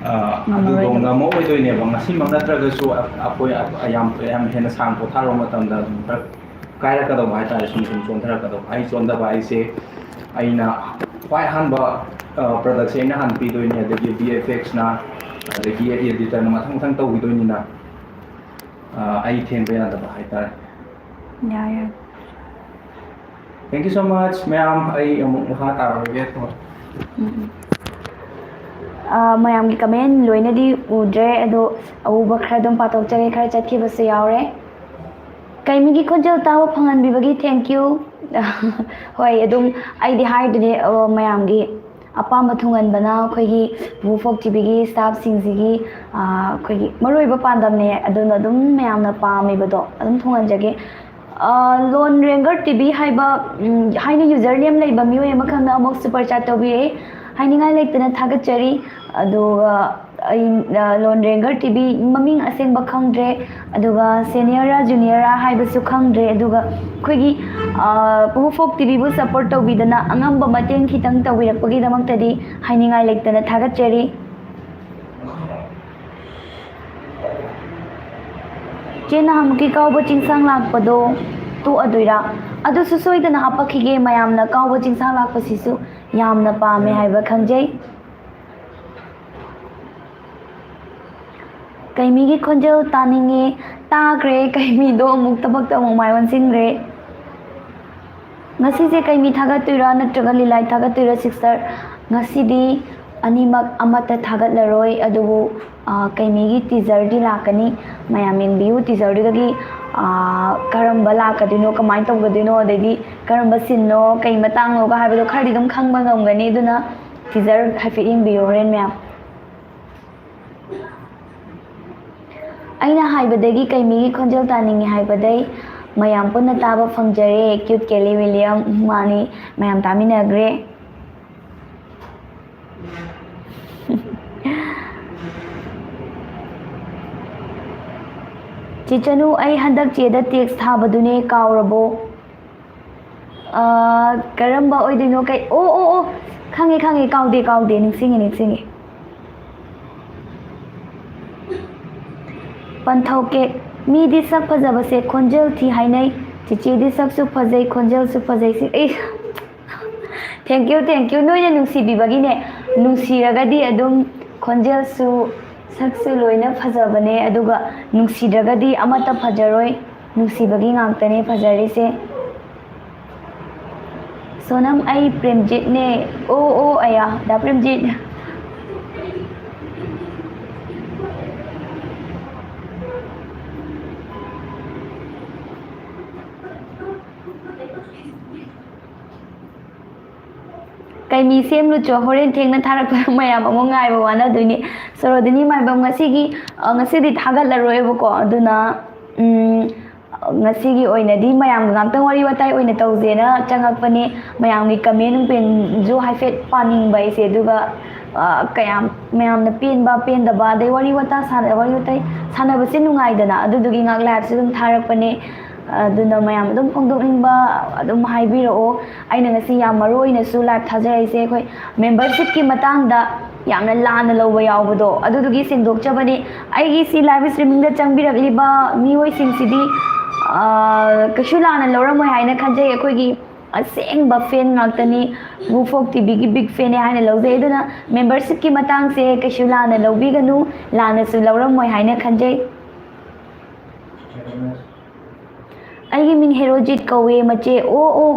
ꯑ, ꯑꯗꯨꯗꯣ ꯉꯝꯃꯔꯣꯏꯗꯕ꯫ ꯉꯝꯃꯛꯑꯣꯏꯗꯣꯏꯅꯦꯕ꯫ ꯉꯁꯤꯃꯛ ꯅꯠꯇ꯭ꯔꯒꯁꯨ ꯑ-, ꯑꯩꯈꯣꯏ ꯑ-, ꯌꯥꯝ, ꯌꯥꯝ ꯍꯦꯟꯅ ꯁꯥꯡ ꯄꯣꯊꯥꯔꯨꯕ ꯃꯇꯝꯗ ꯑꯗꯨꯝ ꯈꯔ ꯀꯥꯏꯔꯛꯀꯗꯧꯕ ꯍꯥꯏꯇꯥꯔꯦ, ꯁꯨꯝ ꯁꯨꯝ ꯆꯣꯟꯊꯔꯛꯀꯗꯧꯕ꯫ ꯑꯩ ꯆꯣꯟꯊꯕ ꯍꯥꯏꯁꯦ, ꯑꯩꯅ ꯈ꯭ꯋꯥꯏ ꯑꯍꯥꯟꯕ, ꯑ, ꯄ꯭ꯔꯗꯛꯁꯦ ꯑꯩꯅ ꯍꯥꯟꯅ ꯄꯤꯗꯣꯏꯅꯦ, ꯑꯗꯒꯤ ꯚꯤ ꯑꯦꯐ ꯑꯦꯛꯁꯅ, ꯑꯗꯒꯤ ꯑꯦꯗꯤꯇꯔꯅ ꯃꯊꯪ ꯃꯊꯪ ꯇꯧꯈꯤꯗꯣꯏꯅꯤꯅ, ꯑ, ꯑꯩ ꯊꯦꯡꯕ ꯌꯥꯗꯕ ꯍꯥꯏꯇꯥꯔꯦ꯫ ꯌꯥꯏ, ꯌꯥꯏ꯫ Thank you so much, ꯃꯌꯥꯝ꯫ ꯑꯩ ꯑꯃꯨꯛ ꯃꯈꯥ ꯇꯥꯔꯔꯣꯏꯒꯦ꯫ ꯎꯝ, ꯎꯝ꯫ ꯑ, ꯃꯌꯥꯝꯒꯤ ꯀꯃꯦꯟ ꯂꯣꯏꯅꯗꯤ ꯎꯗ꯭ꯔꯦ, ꯑꯗꯣ ꯑꯎꯕ ꯈꯔ ꯑꯗꯨꯝ ꯄꯥꯊꯣꯛꯆꯒꯦ, ꯈꯔ ꯆꯠꯈꯤꯕꯁꯨ ꯌꯥꯎꯔꯦ꯫ ꯀꯩꯃꯤꯒꯤ ꯈꯣꯟꯖꯦꯜ ꯇꯥꯕ ꯐꯪꯍꯟꯕꯤꯕꯒꯤ thank you꯫ ꯍꯣꯏ, ꯑꯗꯨꯝ ꯑꯩꯗꯤ ꯍꯥꯏꯗꯨꯅꯦ, ꯑ, ꯃꯌꯥꯝꯒꯤ ꯑꯄꯥꯝꯕ ꯊꯨꯡꯍꯟꯕꯅ ꯑꯩꯈꯣꯏꯒꯤ ꯄꯨꯄꯨ ꯐꯣꯛ ꯇꯤꯚꯤꯒꯤ ꯁ꯭ꯇꯥꯐꯁꯤꯡꯁꯤꯒꯤ, ꯑ, ꯑꯩꯈꯣꯏꯒꯤ ꯃꯔꯨꯑꯣꯏꯕ ꯄꯥꯟꯗꯝꯅꯦ꯫ ꯑꯗꯨꯅ ꯑꯗꯨꯝ ꯃꯌꯥꯝꯅ ꯄꯥꯝꯃꯤꯕꯗꯣ ꯑꯗꯨꯝ ꯊꯨꯡꯍꯟꯖꯒꯦ꯫ ꯑ, ꯂꯣꯟ ꯔꯦꯡꯒꯔ ꯇꯤꯚꯤ ꯍꯥꯏꯕ, ꯎꯝ, ꯍꯥꯏꯅ ꯌꯨꯖꯔ ꯅꯦꯝ ꯂꯩꯕ ꯃꯤꯑꯣꯏ ꯑꯃꯈꯛꯅ ꯑꯃꯨꯛ ꯁꯨꯄꯔ ꯆꯥꯠ ꯇꯧꯕꯤꯔꯛꯏ꯫ ꯍꯥꯏꯅꯤꯡꯉꯥꯏ ꯂꯩꯇꯅ ꯊꯥꯒꯠꯆꯔꯤ꯫ ꯑꯗꯨꯒ ꯑꯩ, ꯑ, ꯂꯣꯟ ꯔꯦꯡꯒꯔ ꯇꯤꯚꯤ ꯃꯃꯤꯡ ꯑꯁꯦꯡꯕ ꯈꯪꯗ꯭ꯔꯦ, ꯑꯗꯨꯒ ꯁꯦꯅꯤꯌꯔꯔꯥ ꯖꯨꯅꯤꯌꯔꯔꯥ ꯍꯥꯏꯕꯁꯨ ꯈꯪꯗ꯭ꯔꯦ꯫ ꯑꯗꯨꯒ ꯑꯩꯈꯣꯏꯒꯤ, ꯑ, ꯄꯨꯄꯨ ꯐꯣꯛ ꯇꯤꯚꯤꯕꯨ ꯁꯞꯄꯣꯔꯠ ꯇꯧꯕꯤꯗꯅ ꯑꯉꯝꯕ ꯃꯇꯦꯡ ꯈꯤꯇꯪ ꯇꯧꯕꯤꯔꯛꯄꯒꯤꯗꯃꯛꯇꯗꯤ ꯍꯥꯏꯅꯤꯡꯉꯥꯏ ꯂꯩꯇꯅ ꯊꯥꯒꯠꯆꯔꯤ꯫ ꯆꯦ, ꯅꯍꯥꯟꯃꯨꯛꯀꯤ ꯀꯥꯎꯕ ꯆꯤꯡꯁꯥꯡ ꯂꯥꯛꯄꯗꯣ ꯇꯣꯛꯑꯗꯣꯏꯔꯥ? ꯑꯗꯨꯁꯨ ꯁꯣꯏꯗꯅ ꯍꯥꯄꯛꯈꯤꯒꯦ꯫ ꯃꯌꯥꯝꯅ ꯀꯥꯎꯕ ꯆꯤꯡꯁꯥꯡ ꯂꯥꯛꯄꯁꯤꯁꯨ ꯌꯥꯝꯅ ꯄꯥꯝꯃꯦ ꯍꯥꯏꯕ ꯈꯪꯖꯩ꯫ ꯀꯩꯃꯤꯒꯤ ꯈꯣꯟꯖꯦꯜ ꯇꯥꯅꯤꯡꯉꯦ꯫ ꯇꯥꯈ꯭ꯔꯦ, ꯀꯩꯃꯤꯗꯣ ꯑꯃꯨꯛ ꯊꯕꯛꯇ ꯑꯃꯨꯛ ꯃꯥꯏ ꯑꯣꯟꯁꯤꯟꯈ꯭ꯔꯦ꯫ ꯉꯁꯤꯁꯦ ꯀꯩꯃꯤ ꯊꯥꯒꯠꯇꯣꯏꯔꯥ ꯅꯠꯇ꯭ꯔꯒ ꯂꯤꯂꯥꯏ ꯊꯥꯒꯠꯇꯣꯏꯔꯥ, ꯁꯤꯁꯇꯔ? ꯉꯁꯤꯗꯤ ꯑꯅꯤꯃꯛ ꯑꯃꯠꯇ ꯊꯥꯒꯠꯂꯔꯣꯏ, ꯑꯗꯨꯕꯨ, ꯑ, ꯀꯩꯃꯤꯒꯤ ꯇꯤꯖꯔꯗꯤ ꯂꯥꯛꯀꯅꯤ꯫ ꯃꯌꯥꯝ ꯌꯦꯡꯕꯤꯌꯨ, ꯇꯤꯖꯔꯗꯨꯗꯒꯤ, ꯑ, ꯀꯔꯝꯕ ꯂꯥꯛꯀꯗꯣꯏꯅꯣ, ꯀꯃꯥꯏꯅ ꯇꯧꯒꯗꯣꯏꯅꯣ, ꯑꯗꯩꯗꯤ ꯀꯔꯝꯕ ꯁꯤꯟꯅꯣ, ꯀꯩ ꯃꯇꯥꯡꯅꯣꯒ ꯍꯥꯏꯕꯗꯣ ꯈꯔꯗꯤ ꯑꯗꯨꯝ ꯈꯪꯕ ꯉꯝꯒꯅꯤ꯫ ꯑꯗꯨꯅ ꯇꯤꯖꯔ ꯍꯥꯏꯐꯦꯠ ꯌꯦꯡꯕꯤꯌꯨ ꯍꯣꯔꯦꯟ ꯃꯌꯥꯝ꯫ ꯑꯩꯅ ꯍꯥꯏꯕꯗꯒꯤ ꯀꯩꯃꯤꯒꯤ ꯈꯣꯟꯖꯦꯜ ꯇꯥꯅꯤꯡꯉꯤ ꯍꯥꯏꯕꯗꯩ ꯃꯌꯥꯝ ꯄꯨꯟꯅ ꯇꯥꯕ ꯐꯪꯖꯔꯦ꯫ ꯀ꯭ꯌꯨꯠ ꯀꯦꯂꯤ ꯋꯤꯂꯤꯌꯝ, ꯃꯥꯅꯤ, ꯃꯌꯥꯝ ꯇꯥꯃꯤꯟꯅꯈ꯭ꯔꯦ꯫ ꯆꯦ ꯆꯅꯨ, ꯑꯩ ꯍꯟꯗꯛ ꯆꯦꯗ ꯇꯦꯛꯁ ꯊꯥꯕꯗꯨꯅꯦ, ꯀꯥꯎꯔꯕꯣ? ꯑꯥ, ꯀꯔꯝꯕ ꯑꯣꯏꯗꯣꯏꯅꯣ? ꯀꯩ, ꯑꯣ, ꯑꯣ, ꯑꯣ, ꯈꯪꯉꯦ, ꯈꯪꯉꯦ, ꯀꯥꯎꯗꯦ, ꯀꯥꯎꯗꯦ, ꯅꯤꯡꯁꯤꯡꯉꯦ, ꯅꯤꯡꯁꯤꯡꯉꯦ꯫ ꯄꯟꯊꯧꯀꯦꯛ, ꯃꯤꯗꯤ ꯁꯛ ꯐꯖꯕꯁꯦ ꯈꯣꯟꯖꯦꯜ ꯊꯤ ꯍꯥꯏꯅꯩ꯫ ꯆꯤꯆꯦꯗꯤ ꯁꯛꯁꯨ ꯐꯖꯩ, ꯈꯣꯟꯖꯦꯜꯁꯨ ꯐꯖꯩ꯫ ꯁꯤ, ꯑꯩ, thank you, thank you꯫ ꯅꯣꯏꯅ ꯅꯨꯡꯁꯤꯕꯤꯕꯒꯤꯅꯦ꯫ ꯅꯨꯡꯁꯤꯔꯒꯗꯤ ꯑꯗꯨꯝ ꯈꯣꯟꯖꯦꯜꯁꯨ, ꯁꯛꯁꯨ ꯂꯣꯏꯅ ꯐꯖꯕꯅꯦ, ꯑꯗꯨꯒ ꯅꯨꯡꯁꯤꯗ꯭ꯔꯒꯗꯤ ꯑꯃꯠꯇ ꯐꯖꯔꯣꯏ꯫ ꯅꯨꯡꯁꯤꯕꯒꯤ ꯉꯥꯛꯇꯅꯦ ꯐꯖꯔꯤꯁꯦ꯫ ꯁꯣꯅꯝ, ꯑꯩ ꯄ꯭ꯔꯦꯝꯖꯤꯠꯅꯦ꯫ ꯑꯣ, ꯑꯣ, ꯑꯌꯥ, ꯗꯥ ꯄ꯭ꯔꯦꯝꯖꯤꯠ꯫ ꯀꯩ ꯃꯤ ꯁꯦꯝꯂꯨꯆꯣ, ꯍꯣꯔꯦꯟ ꯊꯦꯡꯅ ꯊꯥꯔꯛꯄꯗ ꯃꯌꯥꯝ ꯑꯃꯨꯛ ꯉꯥꯏꯕ ꯋꯥꯅꯗꯣꯏꯅꯤ꯫ ꯁꯣꯔꯣꯗꯤꯅꯤ ꯃꯥꯏꯕꯝ ꯉꯁꯤꯒꯤ, ꯑ, ꯉꯁꯤꯗꯤ ꯊꯥꯒꯠꯂꯔꯣꯏꯕꯀꯣ, ꯑꯗꯨꯅ, ꯎꯝ, ꯉꯁꯤꯒꯤ ꯑꯣꯏꯅꯗꯤ ꯃꯌꯥꯝꯒ ꯉꯥꯛꯇꯪ ꯋꯥꯔꯤ ꯋꯥꯇꯥꯏ ꯑꯣꯏꯅ ꯇꯧꯁꯦꯅ ꯆꯪꯉꯛꯄꯅꯦ꯫ ꯃꯌꯥꯝꯒꯤ ꯀꯃꯦꯟ ꯅꯨꯡꯄꯦꯟꯁꯨ ꯍꯥꯏꯐꯦꯠ ꯄꯥꯅꯤꯡꯕ ꯑꯩꯁꯦ, ꯑꯗꯨꯒ, ꯑ, ꯀꯌꯥꯝ ꯃꯌꯥꯝꯅ ꯄꯦꯟꯕ ꯄꯦꯟꯗꯕ, ꯑꯗꯩ ꯋꯥꯔꯤ ꯋꯥꯇꯥ ꯁꯥꯟꯅ-, ꯋꯥꯔꯤ ꯋꯥꯇꯥꯏ ꯁꯥꯟꯅꯕꯁꯦ ꯅꯨꯡꯉꯥꯏꯗꯅ, ꯑꯗꯨꯗꯨꯒꯤ ꯉꯥꯛ ꯂꯥꯏꯞꯁꯦ ꯑꯗꯨꯝ ꯊꯥꯔꯛꯄꯅꯦ꯫ ꯑꯗꯨꯅ ꯃꯌꯥꯝ ꯑꯗꯨꯝ ꯐꯣꯡꯗꯣꯛꯅꯤꯡꯕ ꯑꯗꯨꯝ ꯍꯥꯏꯕꯤꯔꯛꯑꯣ꯫ ꯑꯩꯅ ꯉꯁꯤ ꯌꯥꯝ ꯃꯔꯨ ꯑꯣꯏꯅꯁꯨ ꯂꯥꯏꯞ ꯊꯥꯖꯔꯛꯏꯁꯦ ꯑꯩꯈꯣꯏ ꯃꯦꯝꯕꯔꯁꯤꯞꯀꯤ ꯃꯇꯥꯡꯗ ꯌꯥꯝꯅ ꯂꯥꯟꯅ ꯂꯧꯕ ꯌꯥꯎꯕꯗꯣ, ꯑꯗꯨꯗꯨꯒꯤ ꯁꯦꯡꯗꯣꯛꯆꯕꯅꯤ꯫ ꯑꯩꯒꯤ ꯁꯤ ꯂꯥꯏꯞ ꯁ꯭ꯇ꯭ꯔꯤꯃꯤꯡꯗ ꯆꯪꯕꯤꯔꯛꯂꯤꯕ ꯃꯤꯑꯣꯏꯁꯤꯡꯁꯤꯗꯤ, ꯑ, ꯀꯩꯁꯨ ꯂꯥꯟꯅ ꯂꯧꯔꯝꯃꯣꯏ ꯍꯥꯏꯅ ꯈꯟꯖꯩ꯫ ꯑꯩꯈꯣꯏꯒꯤ ꯑꯁꯦꯡꯕ ꯐꯦꯟ ꯉꯥꯛꯇꯅꯤ꯫ ꯋꯨꯐꯣꯛ ꯇꯤꯚꯤꯒꯤ ꯕꯤꯛ ꯐꯦꯟꯅꯦ ꯍꯥꯏꯅ ꯂꯧꯖꯩ꯫ ꯑꯗꯨꯅ ꯃꯦꯝꯕꯔꯁꯤꯞꯀꯤ ꯃꯇꯥꯡꯁꯦ ꯀꯩꯁꯨ ꯂꯥꯟꯅ ꯂꯧꯕꯤꯒꯅꯨ, ꯂꯥꯟꯅꯁꯨ ꯂꯧꯔꯝꯃꯣꯏ ꯍꯥꯏꯅ ꯈꯟꯖꯩ꯫ ꯑꯩꯒꯤ ꯃꯤꯡ ꯍꯦꯔꯣꯖꯤꯠ ꯀꯧꯋꯦ, ꯃꯆꯦ꯫ ꯑꯣ, ꯑꯣ,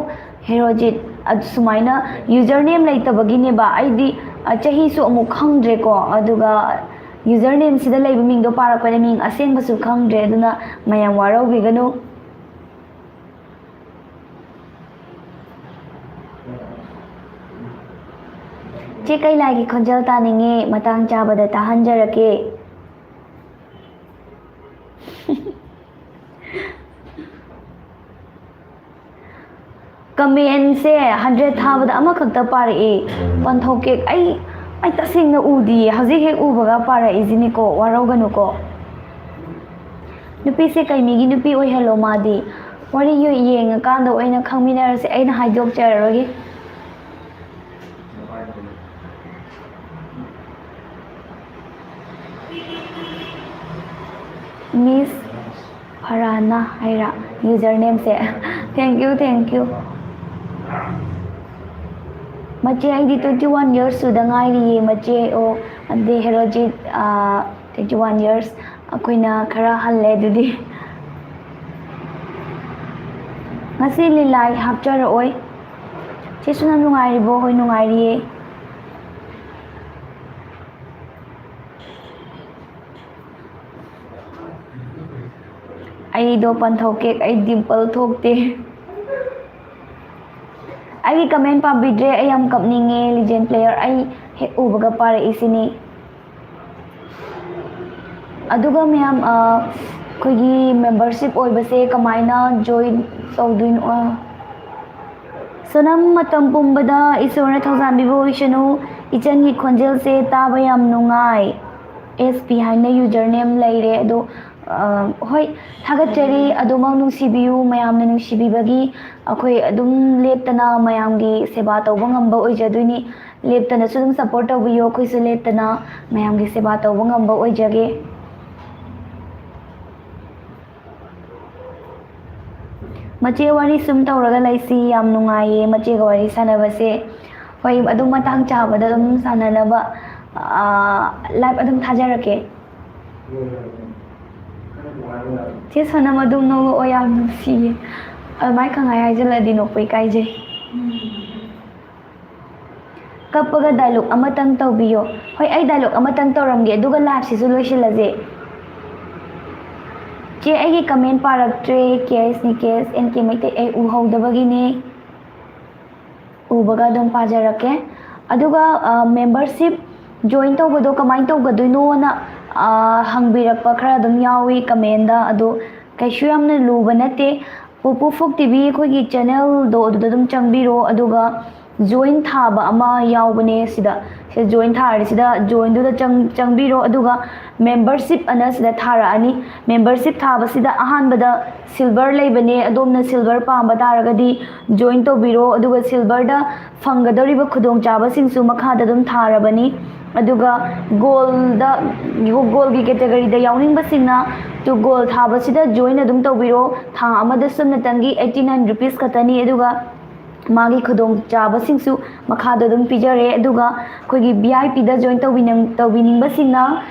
ꯍꯦꯔꯣꯖꯤꯠ꯫ ꯑꯗꯨ ꯁꯨꯃꯥꯏꯅ ꯌꯨꯖꯔ ꯅꯦꯝ ꯂꯩꯇꯕꯒꯤꯅꯦꯕ꯫ ꯑꯩꯗꯤ, ꯑ, ꯆꯍꯤꯁꯨ ꯑꯃꯨꯛ ꯈꯪꯗ꯭ꯔꯦꯀꯣ, ꯑꯗꯨꯒ ꯌꯨꯖꯔ ꯅꯦꯝꯁꯤꯗ ꯂꯩꯕ ꯃꯤꯡꯗꯣ ꯄꯥꯔꯛꯄꯗ ꯃꯤꯡ ꯑꯁꯦꯡꯕꯁꯨ ꯈꯪꯗ꯭ꯔꯦ, ꯑꯗꯨꯅ ꯃꯌꯥꯝ ꯋꯥꯔꯧꯕꯤꯒꯅꯨ꯫ ꯆꯦ ꯀꯩꯂꯥꯒꯤ ꯈꯣꯟꯖꯦꯜ ꯇꯥꯅꯤꯡꯉꯦ, ꯃꯇꯥꯡ ꯆꯥꯕꯗ ꯇꯥꯍꯟꯖꯔꯛꯀꯦ꯫ ꯀꯃꯦꯟꯁꯦ ꯍꯟꯗ꯭ꯔꯦꯠ ꯊꯥꯕꯗ ꯑꯃꯈꯛꯇ ꯄꯥꯔꯛꯑꯦ꯫ ꯄꯟꯊꯧꯀꯦꯛ, ꯑꯩ, ꯑꯩ ꯇꯁꯦꯡꯅ ꯎꯗꯤꯌꯦ, ꯍꯧꯖꯤꯛ ꯍꯦꯛ ꯎꯕꯒ ꯄꯥꯔꯛꯏꯁꯤꯅꯤꯀꯣ, ꯋꯥꯔꯧꯒꯅꯨꯀꯣ꯫ ꯅꯨꯄꯤꯁꯦ ꯀꯩ ꯃꯤꯒꯤ ꯅꯨꯄꯤ ꯑꯣꯏꯍꯜꯂꯣ ꯃꯥꯗꯤ? ꯋꯥꯔꯤ ꯌꯦꯡꯉꯀꯥꯟꯗ ꯑꯣꯏꯅ ꯈꯪꯃꯤꯟꯅꯔꯁꯦ, ꯑꯩꯅ ꯍꯥꯏꯗꯣꯛꯆꯔꯔꯣꯏꯒꯦ꯫ ꯃꯤꯁ ꯐꯔꯥꯅ ꯍꯥꯏꯔ user ꯅꯦꯝꯁꯦ꯫ Thank you, thank you꯫ ꯃꯆꯦ, ꯑꯩꯗꯤ twenty one years ꯁꯨꯗ ꯉꯥꯏꯔꯤꯌꯦ ꯃꯆꯦ꯫ ꯑꯣ, ꯑꯗꯨꯗꯤ ꯍꯦꯔꯣꯖꯤꯠ, twenty one years꯫ ꯑꯩꯈꯣꯏꯅ ꯈꯔ ꯍꯜꯂꯦ ꯑꯗꯨꯗꯤ꯫ ꯉꯁꯤ ꯂꯤꯂꯥꯏ ꯍꯥꯞꯆꯔꯛꯑꯣꯏ꯫ ꯆꯦ ꯁꯣꯅꯝ ꯅꯨꯡꯉꯥꯏꯔꯤꯕꯣ? ꯍꯣꯏ, ꯅꯨꯡꯉꯥꯏꯔꯤꯌꯦ꯫ ꯑꯩꯗꯣ ꯄꯟꯊꯧꯀꯦꯛ, ꯑꯩ ꯗꯤꯝꯄꯜ ꯊꯣꯛꯇꯦ꯫ ꯑꯩꯒꯤ ꯀꯃꯦꯟ ꯄꯥꯕꯤꯗ꯭ꯔꯦ, ꯑꯩ ꯌꯥꯝ ꯀꯞꯅꯤꯡꯉꯦ꯫ ꯂꯤꯖꯦꯟ ꯄ꯭ꯂꯦꯌꯔ ꯑꯩ ꯍꯦꯛ ꯎꯕꯒ ꯄꯥꯔꯛꯏꯁꯤꯅꯤ꯫ ꯑꯗꯨꯒ ꯃꯌꯥꯝ, ꯑ, ꯑꯩꯈꯣꯏꯒꯤ ꯃꯦꯝꯕꯔꯁꯤꯞ ꯑꯣꯏꯕꯁꯦ ꯀꯃꯥꯏꯅ ꯖꯣꯏꯟ ꯇꯧꯗꯣꯏꯅꯣ? ꯑ, ꯁꯣꯅꯝ, ꯃꯇꯝ ꯄꯨꯝꯕꯗ ꯏꯁꯣꯔꯅ ꯊꯧꯖꯥꯟꯕꯤꯕ ꯑꯣꯏꯁꯅꯨ꯫ ꯏꯆꯟꯒꯤ ꯈꯣꯟꯖꯦꯜꯁꯦ ꯇꯥꯕ ꯌꯥꯝ ꯅꯨꯡꯉꯥꯏ꯫ ꯑꯦꯁ ꯄꯤ ꯍꯥꯏꯅ ꯌꯨꯖꯔ ꯅꯦꯝ ꯂꯩꯔꯦ꯫ ꯑꯗꯣ, ꯑ, ꯍꯣꯏ, ꯊꯥꯒꯠꯆꯔꯤ꯫ ꯑꯗꯨꯃꯛ ꯅꯨꯡꯁꯤꯕꯤꯌꯨ꯫ ꯃꯌꯥꯝꯅ ꯅꯨꯡꯁꯤꯕꯤꯕꯒꯤ ꯑꯩꯈꯣꯏ ꯑꯗꯨꯝ ꯂꯦꯞꯇꯅ ꯃꯌꯥꯝꯒꯤ ꯁꯦꯕꯥ ꯇꯧꯕ ꯉꯝꯕ ꯑꯣꯏꯖꯗꯣꯏꯅꯤ꯫ ꯂꯦꯞꯇꯅꯁꯨ ꯑꯗꯨꯝ ꯁꯞꯄꯣꯔꯠ ꯇꯧꯕꯤꯌꯨ꯫ ꯑꯩꯈꯣꯏꯁꯨ ꯂꯦꯞꯇꯅ ꯃꯌꯥꯝꯒꯤ ꯁꯦꯕꯥ ꯇꯧꯕ ꯉꯝꯕ ꯑꯣꯏꯖꯒꯦ꯫ ꯃꯆꯦ, ꯋꯥꯔꯤ ꯁꯨꯝ ꯇꯧꯔꯒ ꯂꯩꯁꯤ꯫ ꯌꯥꯝ ꯅꯨꯡꯉꯥꯏꯌꯦ ꯃꯆꯦꯒ ꯋꯥꯔꯤ ꯁꯥꯟꯅꯕꯁꯦ꯫ ꯍꯣꯏ, ꯑꯗꯨꯝ ꯃꯇꯥꯡ ꯆꯥꯕꯗ ꯑꯗꯨꯝ ꯁꯥꯟꯅꯅꯕ, ꯑꯥ, ꯂꯥꯏꯚ ꯑꯗꯨꯝ ꯊꯥꯖꯔꯛꯀꯦ꯫ ꯆꯦ ꯁꯣꯅꯝ ꯑꯗꯨꯝ ꯅꯣꯛꯂꯛꯑꯣ, ꯌꯥꯝ ꯅꯨꯡꯁꯤꯌꯦ꯫ ꯑꯗꯨꯃꯥꯏ ꯈꯪꯍꯥꯏ ꯍꯥꯏꯖꯤꯜꯂꯗꯤ ꯅꯣꯛꯄ ꯏꯀꯥꯏꯖꯩ꯫ ꯀꯞꯄꯒ ꯗꯥꯏꯂꯣꯛ ꯑꯃꯇꯪ ꯇꯧꯕꯤꯌꯣ꯫ ꯍꯣꯏ, ꯑꯩ ꯗꯥꯏꯂꯣꯛ ꯑꯃꯇꯪ ꯇꯧꯔꯝꯒꯦ, ꯑꯗꯨꯒ ꯂꯥꯏꯚꯁꯤꯁꯨ ꯂꯣꯏꯁꯤꯜꯂꯁꯦ꯫ ꯆꯦ, ꯑꯩꯒꯤ ꯀꯃꯦꯟ ꯄꯥꯔꯛꯇ꯭ꯔꯦ꯫ ꯀꯦ ꯑꯦꯁ ꯅꯤꯀꯦꯁ, ꯑꯦꯟ ꯀꯦ ꯃꯩꯇꯩ, ꯑꯩ ꯎꯍꯧꯗꯕꯒꯤꯅꯦ꯫ ꯎꯕꯒ ꯑꯗꯨꯝ ꯄꯥꯖꯔꯛꯀꯦ꯫ ꯑꯗꯨꯒ, ꯑ, ꯃꯦꯝꯕꯔꯁꯤꯞ ꯖꯣꯏꯟ ꯇꯧꯕꯗꯣ ꯀꯃꯥꯏꯅ ꯇꯧꯒꯗꯣꯏꯅꯣꯅ, ꯑ, ꯍꯪꯕꯤꯔꯛꯄ ꯈꯔ ꯑꯗꯨꯝ ꯌꯥꯎꯏ ꯀꯃꯦꯟꯗ꯫ ꯑꯗꯣ ꯀꯩꯁꯨ ꯌꯥꯝꯅ ꯂꯨꯕ ꯅꯠꯇꯦ꯫ ꯄꯨꯄꯨ ꯐꯣꯛ ꯇꯤ ꯚꯤ ꯑꯩꯈꯣꯏꯒꯤ ꯆꯦꯅꯦꯜꯗꯣ ꯑꯗꯨꯗ ꯑꯗꯨꯝ ꯆꯪꯕꯤꯔꯣ꯫ ꯑꯗꯨꯒ ꯖꯣꯏꯟ ꯊꯥꯕ ꯑꯃ ꯌꯥꯎꯕꯅꯦ꯫ ꯁꯤꯗ ꯁꯤꯗ ꯖꯣꯏꯟ ꯊꯥꯔꯗꯤ ꯁꯤꯗ ꯖꯣꯏꯟꯗꯨꯗ ꯆꯪ ꯆꯪꯕꯤꯔꯣ꯫ ꯑꯗꯨꯒ ꯃꯦꯝꯕꯔꯁꯤꯞ ꯑꯅ ꯁꯤꯗ ꯊꯥꯔꯛꯑꯅꯤ꯫ ꯃꯦꯝꯕꯔꯁꯤꯞ ꯊꯥꯕꯁꯤꯗ ꯑꯍꯥꯟꯕꯗ ꯁꯤꯜꯚꯔ ꯂꯩꯕꯅꯦ꯫ ꯑꯗꯣꯝꯅ ꯁꯤꯜꯚꯔ ꯄꯥꯝꯕ ꯇꯥꯔꯒꯗꯤ ꯖꯣꯏꯟ ꯇꯧꯕꯤꯔꯣ꯫ ꯑꯗꯨꯒ ꯁꯤꯜꯚꯔꯗ ꯐꯪꯒꯗꯧꯔꯤꯕ ꯈꯨꯗꯣꯡꯆꯥꯕꯁꯤꯡꯁꯨ ꯃꯈꯥꯗ ꯑꯗꯨꯝ ꯊꯥꯔꯕꯅꯤ꯫ ꯑꯗꯨꯒ ꯒꯣꯜꯗ ꯒꯣꯜꯒꯤ ꯀꯦꯇꯦꯒꯣꯔꯤꯗ ꯌꯥꯎꯅꯤꯡꯕꯁꯤꯡꯅ ꯇꯨ ꯒꯣꯜ ꯊꯥꯕꯁꯤꯗ ꯖꯣꯏꯟ ꯑꯗꯨꯝ ꯇꯧꯕꯤꯔꯣ꯫ ꯊꯥ ꯑꯃꯗ ꯁꯨꯞꯅꯇꯪꯒꯤ ꯑꯩꯠꯇꯤ ꯅꯥꯏꯟ ꯔꯨꯄꯤꯁ ꯈꯛꯇꯅꯤ꯫ ꯑꯗꯨꯒ ꯃꯥꯒꯤ ꯈꯨꯗꯣꯡꯆꯥꯕꯁꯤꯡꯁꯨ ꯃꯈꯥꯗ ꯑꯗꯨꯝ ꯄꯤꯖꯔꯦ꯫ ꯑꯗꯨꯒ ꯑꯩꯈꯣꯏꯒꯤ ꯚꯤ ꯑꯥꯏ ꯄꯤꯗ ꯖꯣꯏꯟ ꯇꯧꯕꯤꯅꯤꯡ ꯇꯧꯕꯤꯅꯤꯡꯕꯁꯤꯡꯅ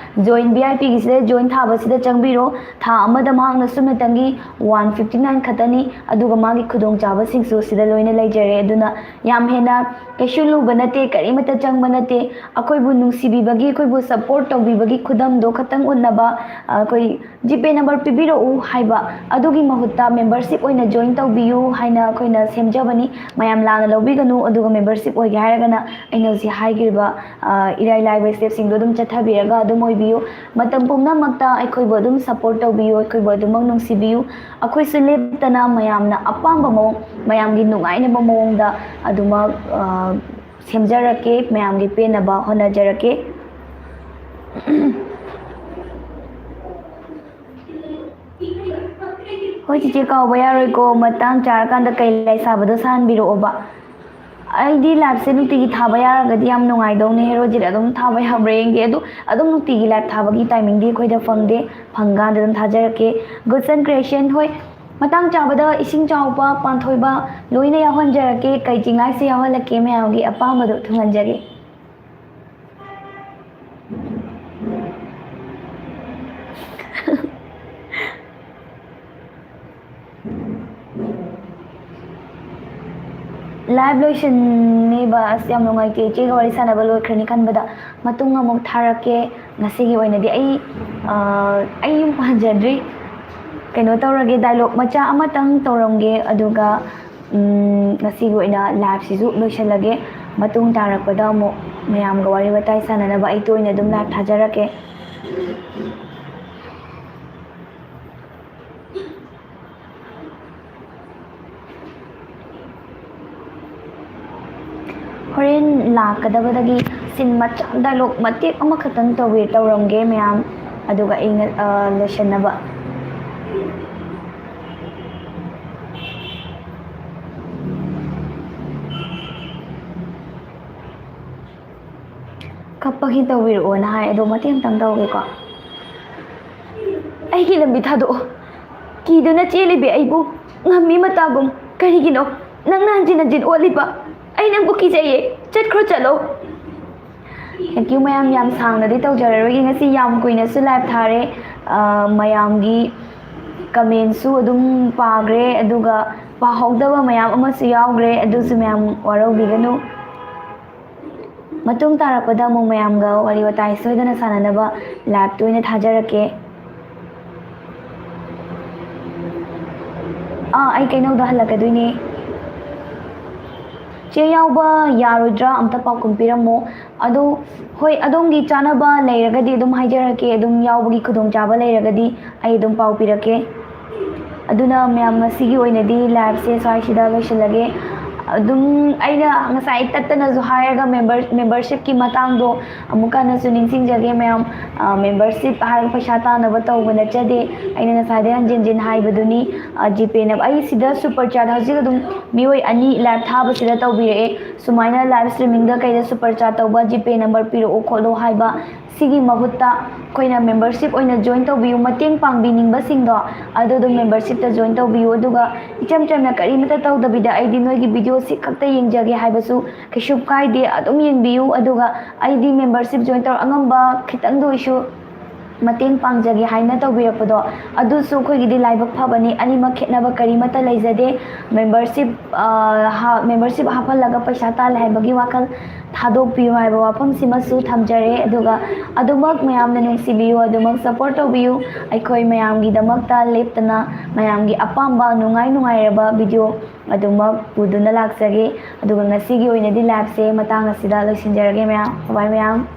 ꯖꯣꯏꯟ ꯚꯤ ꯑꯥꯏ ꯄꯤꯒꯤꯁꯤꯗ ꯖꯣꯏꯟ ꯊꯥꯕꯁꯤꯗ ꯆꯪꯕꯤꯔꯣ꯫ ꯊꯥ ꯑꯃꯗ ꯃꯍꯥꯛꯅ ꯁꯨꯞꯅꯇꯪꯒꯤ ꯋꯥꯟ ꯐꯤꯐꯇꯤ ꯅꯥꯏꯟ ꯈꯛꯇꯅꯤ꯫ ꯑꯗꯨꯒ ꯃꯥꯒꯤ ꯈꯨꯗꯣꯡꯆꯥꯕꯁꯤꯡꯁꯨ ꯁꯤꯗ ꯂꯣꯏꯅ ꯂꯩꯖꯔꯦ꯫ ꯑꯗꯨꯅ ꯌꯥꯝ ꯍꯦꯟꯅ ꯀꯩꯁꯨ ꯂꯨꯕ ꯅꯠꯇꯦ, ꯀꯔꯤꯃꯠꯇ ꯆꯪꯕ ꯅꯠꯇꯦ꯫ ꯑꯩꯈꯣꯏꯕꯨ ꯅꯨꯡꯁꯤꯕꯤꯕꯒꯤ, ꯑꯩꯈꯣꯏꯕꯨ ꯁꯞꯄꯣꯔꯠ ꯇꯧꯕꯤꯕꯒꯤ ꯈꯨꯗꯝꯗꯣ ꯈꯛꯇꯪ ꯎꯠꯅꯕ, ꯑ, ꯑꯩꯈꯣꯏ ꯖꯤꯄꯦ ꯅꯝꯕꯔ ꯄꯤꯕꯤꯔꯛꯎ ꯍꯥꯏꯕ ꯑꯗꯨꯒꯤ ꯃꯍꯨꯠꯇ ꯃꯦꯝꯕꯔꯁꯤꯞ ꯑꯣꯏꯅ ꯖꯣꯏꯟ ꯇꯧꯕꯤꯌꯨ ꯍꯥꯏꯅ ꯑꯩꯈꯣꯏꯅ ꯁꯦꯝꯖꯕꯅꯤ꯫ ꯃꯌꯥꯝ ꯂꯥꯟꯅ ꯂꯧꯕꯤꯒꯅꯨ꯫ ꯑꯗꯨꯒ ꯃꯦꯝꯕꯔꯁꯤꯞ ꯑꯣꯏꯒꯦ ꯍꯥꯏꯔꯒꯅ ꯑꯩꯅ ꯍꯧꯖꯤꯛ ꯍꯥꯏꯈ꯭ꯔꯤꯕ, ꯑ, ꯏꯔꯥꯏ ꯂꯥꯏꯕ ꯁ꯭ꯇꯦꯞꯁꯤꯡꯗꯣ ꯑꯗꯨꯝ ꯆꯠꯊꯕꯤꯔꯒ ꯑꯗꯨꯝ ꯑꯣꯏꯕꯤꯌꯨ꯫ ꯃꯇꯝ ꯄꯨꯝꯅꯃꯛꯇ ꯑꯩꯈꯣꯏꯕꯨ ꯑꯗꯨꯝ ꯁꯞꯄꯣꯔꯠ ꯇꯧꯕꯤꯌꯨ, ꯑꯩꯈꯣꯏꯕꯨ ꯑꯗꯨꯃꯛ ꯅꯨꯡꯁꯤꯕꯤꯌꯨ꯫ ꯑꯩꯈꯣꯏꯁꯨ ꯂꯦꯞꯇꯅ ꯃꯌꯥꯝꯅ ꯑꯄꯥꯝꯕ ꯃꯑꯣꯡ, ꯃꯌꯥꯝꯒꯤ ꯅꯨꯡꯉꯥꯏꯅꯕ ꯃꯑꯣꯡꯗ ꯑꯗꯨꯃꯛ, ꯑ, ꯁꯦꯝꯖꯔꯛꯀꯦ, ꯃꯌꯥꯝꯒꯤ ꯄꯦꯟꯅꯕ ꯍꯣꯠꯅꯖꯔꯛꯀꯦ꯫ ꯍꯣꯏ ꯆꯤꯆꯦ, ꯀꯥꯎꯕ ꯌꯥꯔꯣꯏꯀꯣ, ꯃꯇꯥꯡ ꯆꯥꯔꯀꯥꯟꯗ ꯀꯩ ꯂꯥꯏ ꯁꯥꯕꯗꯣ ꯁꯥꯍꯟꯕꯤꯔꯛꯑꯣꯕ꯫ ꯑꯩꯗꯤ ꯂꯥꯏꯐꯁꯦ ꯅꯨꯡꯇꯤꯒꯤ ꯊꯥꯕ ꯌꯥꯔꯒꯗꯤ ꯌꯥꯝ ꯅꯨꯡꯉꯥꯏꯗꯧꯅꯦ꯫ ꯍꯦꯔꯣꯖꯤꯠ ꯑꯗꯨꯝ ꯊꯥꯕ ꯌꯥꯕ꯭ꯔꯥ ꯌꯦꯡꯒꯦ꯫ ꯑꯗꯨ ꯑꯗꯨꯝ ꯅꯨꯡꯇꯤꯒꯤ ꯂꯥꯏꯐ ꯊꯥꯕꯒꯤ ꯇꯥꯏꯃꯤꯡꯗꯤ ꯑꯩꯈꯣꯏꯗ ꯐꯪꯗꯦ, ꯐꯪꯀꯥꯟꯗ ꯑꯗꯨꯝ ꯊꯥꯖꯔꯛꯀꯦ꯫ Goods and Creation, ꯍꯣꯏ, ꯃꯇꯥꯡ ꯆꯥꯕꯗ ꯏꯁꯤꯡ ꯆꯥꯎꯕ, ꯄꯥꯟꯊꯣꯏꯕ ꯂꯣꯏꯅ ꯌꯥꯎꯍꯟꯖꯔꯛꯀꯦ꯫ ꯀꯩ ꯆꯤꯡꯂꯥꯏꯁꯦ ꯌꯥꯎꯍꯜꯂꯛꯀꯦ, ꯃꯌꯥꯝꯒꯤ ꯑꯄꯥꯝꯕꯗꯣ ꯊꯨꯡꯍꯟꯖꯒꯦ꯫ ꯂꯥꯏꯚ ꯂꯣꯏꯁꯤꯟꯅꯦꯕ꯫ ꯑꯁ, ꯌꯥꯝ ꯅꯨꯡꯉꯥꯏꯇꯦ, ꯏꯆꯦꯒ ꯋꯥꯔꯤ ꯁꯥꯟꯅꯕ ꯂꯣꯏꯈ꯭ꯔꯅꯤ ꯈꯟꯕꯗ꯫ ꯃꯇꯨꯡ ꯑꯃꯨꯛ ꯊꯥꯔꯛꯀꯦ꯫ ꯉꯁꯤꯒꯤ ꯑꯣꯏꯅꯗꯤ ꯑꯩ, ꯑ, ꯑꯩ ꯌꯨꯝ ꯄꯥꯟꯖꯗ꯭ꯔꯤ꯫ ꯀꯩꯅꯣ ꯇꯧꯔꯒꯦ, ꯗꯥꯏꯂꯣꯛ ꯃꯆꯥ ꯑꯃꯇꯪ ꯇꯧꯔꯝꯒꯦ, ꯑꯗꯨꯒ, ꯎꯝ, ꯉꯁꯤꯒꯤ ꯑꯣꯏꯅ ꯂꯥꯏꯚꯁꯤꯁꯨ ꯂꯣꯏꯁꯤꯜꯂꯒꯦ꯫ ꯃꯇꯨꯡ ꯇꯥꯔꯛꯄꯗ ꯑꯃꯨꯛ ꯃꯌꯥꯝꯒ ꯋꯥꯔꯤ ꯋꯥꯇꯥꯏ ꯁꯥꯟꯅꯅꯕ ꯑꯩ ꯇꯣꯏꯅ ꯑꯗꯨꯝ ꯂꯥꯏꯚ ꯊꯥꯖꯔꯛꯀꯦ꯫ ꯂꯥꯛꯀꯗꯕꯗꯒꯤ ꯁꯤꯟ ꯃꯆꯥ, ꯗꯥꯏꯂꯣꯛ ꯃꯇꯦꯛ ꯑꯃꯈꯛꯇꯪ ꯇꯧꯕꯤ ꯇꯧꯔꯝꯒꯦ ꯃꯌꯥꯝ, ꯑꯗꯨꯒ ꯑꯩ ꯉ- ꯑ, ꯂꯣꯏꯁꯟꯅꯕ꯫ ꯀꯞꯄꯒꯤ ꯇꯧꯕꯤꯔꯛꯑꯣꯅ ꯍꯥꯏ, ꯑꯗꯣ ꯃꯇꯦꯡ ꯑꯃꯇꯪ ꯇꯧꯒꯦꯀꯣ꯫ ꯑꯩꯒꯤ ꯂꯝꯕꯤ ꯊꯥꯗꯣꯛꯑꯣ꯫ ꯀꯤꯗꯨꯅ ꯆꯦꯜꯂꯤꯕꯤ ꯑꯩꯕꯨ ꯉꯝꯃꯤ ꯃꯇꯥꯒꯨꯝ ꯀꯔꯤꯒꯤꯅꯣ ꯅꯪꯅ ꯍꯟꯖꯤꯟ ꯍꯟꯖꯤꯟ ꯑꯣꯠꯂꯤꯕ? ꯑꯩ ꯅꯪꯕꯨ ꯀꯤꯖꯩꯌꯦ꯫ ꯆꯠꯈ꯭ꯔꯣ, ꯆꯠꯂꯣ꯫ Thank you ꯃꯌꯥꯝ, ꯌꯥꯝ ꯁꯥꯡꯅꯗꯤ ꯇꯧꯖꯔꯔꯣꯏꯒꯦ꯫ ꯉꯁꯤ ꯌꯥꯝ ꯀꯨꯏꯅꯁꯨ live ꯊꯥꯔꯦ꯫ ꯑ, ꯃꯌꯥꯝꯒꯤ commentꯁꯨ ꯑꯗꯨꯝ ꯄꯥꯈ꯭ꯔꯦ, ꯑꯗꯨꯒ ꯄꯥꯍꯧꯗꯕ ꯃꯌꯥꯝ ꯑꯃꯁꯨ ꯌꯥꯎꯈ꯭ꯔꯦ, ꯑꯗꯨꯁꯨ ꯃꯌꯥꯝ ꯋꯥꯔꯧꯕꯤꯒꯅꯨ꯫ ꯃꯇꯨꯡ ꯇꯥꯔꯛꯄꯗ ꯑꯃꯨꯛ ꯃꯌꯥꯝꯒ ꯋꯥꯔꯤ ꯋꯥꯇꯥꯏ ꯁꯣꯏꯗꯅ ꯁꯥꯟꯅꯅꯕ liveꯇ ꯑꯣꯏꯅ ꯊꯥꯖꯔꯛꯀꯦ꯫ ꯑꯥ, ꯑꯩ ꯀꯩꯅꯧꯗ ꯍꯜꯂꯛꯀꯗꯣꯏꯅꯦ꯫ ꯆꯦ ꯌꯥꯎꯕ ꯌꯥꯔꯣꯏꯗ꯭ꯔꯥ? ꯑꯝꯇ ꯄꯥꯎꯈꯨꯝ ꯄꯤꯔꯝꯃꯣ꯫ ꯑꯗꯣ, ꯍꯣꯏ, ꯑꯗꯣꯝꯒꯤ ꯆꯥꯅꯕ ꯂꯩꯔꯒꯗꯤ ꯑꯗꯨꯝ ꯍꯥꯏꯖꯔꯛꯀꯦ, ꯑꯗꯨꯝ ꯌꯥꯎꯕꯒꯤ ꯈꯨꯗꯣꯡꯆꯥꯕ ꯂꯩꯔꯒꯗꯤ ꯑꯩ ꯑꯗꯨꯝ ꯄꯥꯎ ꯄꯤꯔꯛꯀꯦ꯫ ꯑꯗꯨꯅ ꯃꯌꯥꯝ, ꯉꯁꯤꯒꯤ ꯑꯣꯏꯅꯗꯤ liveꯁꯦ ꯁ꯭ꯋꯥꯏꯁꯤꯗ ꯂꯣꯏꯁꯤꯜꯂꯒꯦ꯫ ꯑꯗꯨꯝ ꯑꯩꯅ ꯉꯁꯥꯏ ꯇꯠꯇꯅꯁꯨ ꯍꯥꯏꯔꯒ member, membershipꯀꯤ ꯃꯇꯥꯡꯗꯣ ꯑꯃꯨꯛ ꯍꯟꯅꯁꯨ ꯅꯤꯡꯁꯤꯡꯖꯒꯦ ꯃꯌꯥꯝ꯫ ꯑ, membership ꯍꯥꯏꯔꯒ ꯄꯩꯁꯥ ꯇꯥꯅꯕ ꯇꯧꯕ ꯅꯠꯆꯗꯦ꯫ ꯑꯩꯅ ꯉꯁꯥꯏꯗꯩ ꯍꯟꯖꯤꯟ ꯍꯟꯖꯤꯟ ꯍꯥꯏꯕꯗꯨꯅꯤ꯫ ꯑ, GPayꯅ, ꯑꯩ ꯁꯤꯗ super chat ꯍꯧꯖꯤꯛ ꯑꯗꯨꯝ ꯃꯤꯑꯣꯏ ꯑꯅꯤ live ꯊꯥꯕꯁꯤꯗ ꯇꯧꯕꯤꯔꯛꯑꯦ꯫ ꯁꯨꯃꯥꯏꯅ live streamingꯗ ꯀꯩꯗ super chat ꯇꯧꯕ, GPay number ꯄꯤꯔꯛꯎ ꯈꯣꯠꯂꯨ ꯍꯥꯏꯕ, ꯁꯤꯒꯤ ꯃꯍꯨꯠꯇ ꯑꯩꯈꯣꯏꯅ membership ꯑꯣꯏꯅ join ꯇꯧꯕꯤꯌꯨ, ꯃꯇꯦꯡ ꯄꯥꯡꯕꯤꯅꯤꯡꯕꯁꯤꯡꯗꯣ ꯑꯗꯨ ꯑꯗꯨꯝ membershipꯇ join ꯇꯧꯕꯤꯌꯨ꯫ ꯑꯗꯨꯒ ꯏꯆꯝ ꯆꯝꯅ ꯀꯔꯤꯃꯇ ꯇꯧꯗꯕꯤꯗ ꯑꯩꯗꯤ ꯅꯣꯏꯒꯤ videoꯁꯤ ꯈꯛꯇ ꯌꯦꯡꯖꯒꯦ ꯍꯥꯏꯕꯁꯨ ꯀꯩꯁꯨ ꯀꯥꯏꯗꯦ, ꯑꯗꯨꯝ ꯌꯦꯡꯕꯤꯌꯨ꯫ ꯑꯗꯨꯒ ꯑꯩꯗꯤ membership join ꯇꯧꯔ ꯑꯉꯝꯕ ꯈꯤꯇꯪꯗ ꯑꯣꯏꯁꯨ ꯃꯇꯦꯡ ꯄꯥꯡꯖꯒꯦ ꯍꯥꯏꯅ ꯇꯧꯕꯤꯔꯛꯄꯗꯣ, ꯑꯗꯨꯁꯨ ꯑꯩꯈꯣꯏꯒꯤꯗꯤ ꯂꯥꯏꯕꯛ ꯐꯕꯅꯤ꯫ ꯑꯅꯤꯃꯛ ꯈꯦꯠꯅꯕ ꯀꯔꯤꯃꯠꯇ ꯂꯩꯖꯗꯦ꯫ Membership, ꯑ, ꯍꯥ-, membership ꯍꯥꯞꯍꯜꯂꯒ ꯄꯩꯁꯥ ꯇꯥꯜꯂꯦ ꯍꯥꯏꯕꯒꯤ ꯋꯥꯈꯜ ꯊꯥꯗꯣꯛꯄꯤꯌꯨ ꯍꯥꯏꯕ ꯋꯥꯐꯝꯁꯤꯃꯁꯨ ꯊꯝꯖꯔꯦ꯫ ꯑꯗꯨꯒ ꯑꯗꯨꯃꯛ ꯃꯌꯥꯝꯅ ꯅꯨꯡꯁꯤꯕꯤꯌꯨ, ꯑꯗꯨꯃꯛ support ꯇꯧꯕꯤꯌꯨ꯫ ꯑꯩꯈꯣꯏ ꯃꯌꯥꯝꯒꯤꯗꯃꯛꯇ ꯂꯦꯞꯇꯅ ꯃꯌꯥꯝꯒꯤ ꯑꯄꯥꯝꯕ ꯅꯨꯡꯉꯥꯏ ꯅꯨꯡꯉꯥꯏꯔꯕ video ꯑꯗꯨꯃꯛ ꯄꯨꯗꯨꯅ ꯂꯥꯛꯆꯒꯦ꯫ ꯑꯗꯨꯒ ꯉꯁꯤꯒꯤ ꯑꯣꯏꯅꯗꯤ liveꯁꯦ ꯃꯇꯥꯡ ꯑꯁꯤꯗ ꯂꯣꯏꯁꯤꯟꯖꯔꯒꯦ ꯃꯌꯥꯝ꯫ Bye bye ꯃꯌꯥꯝ꯫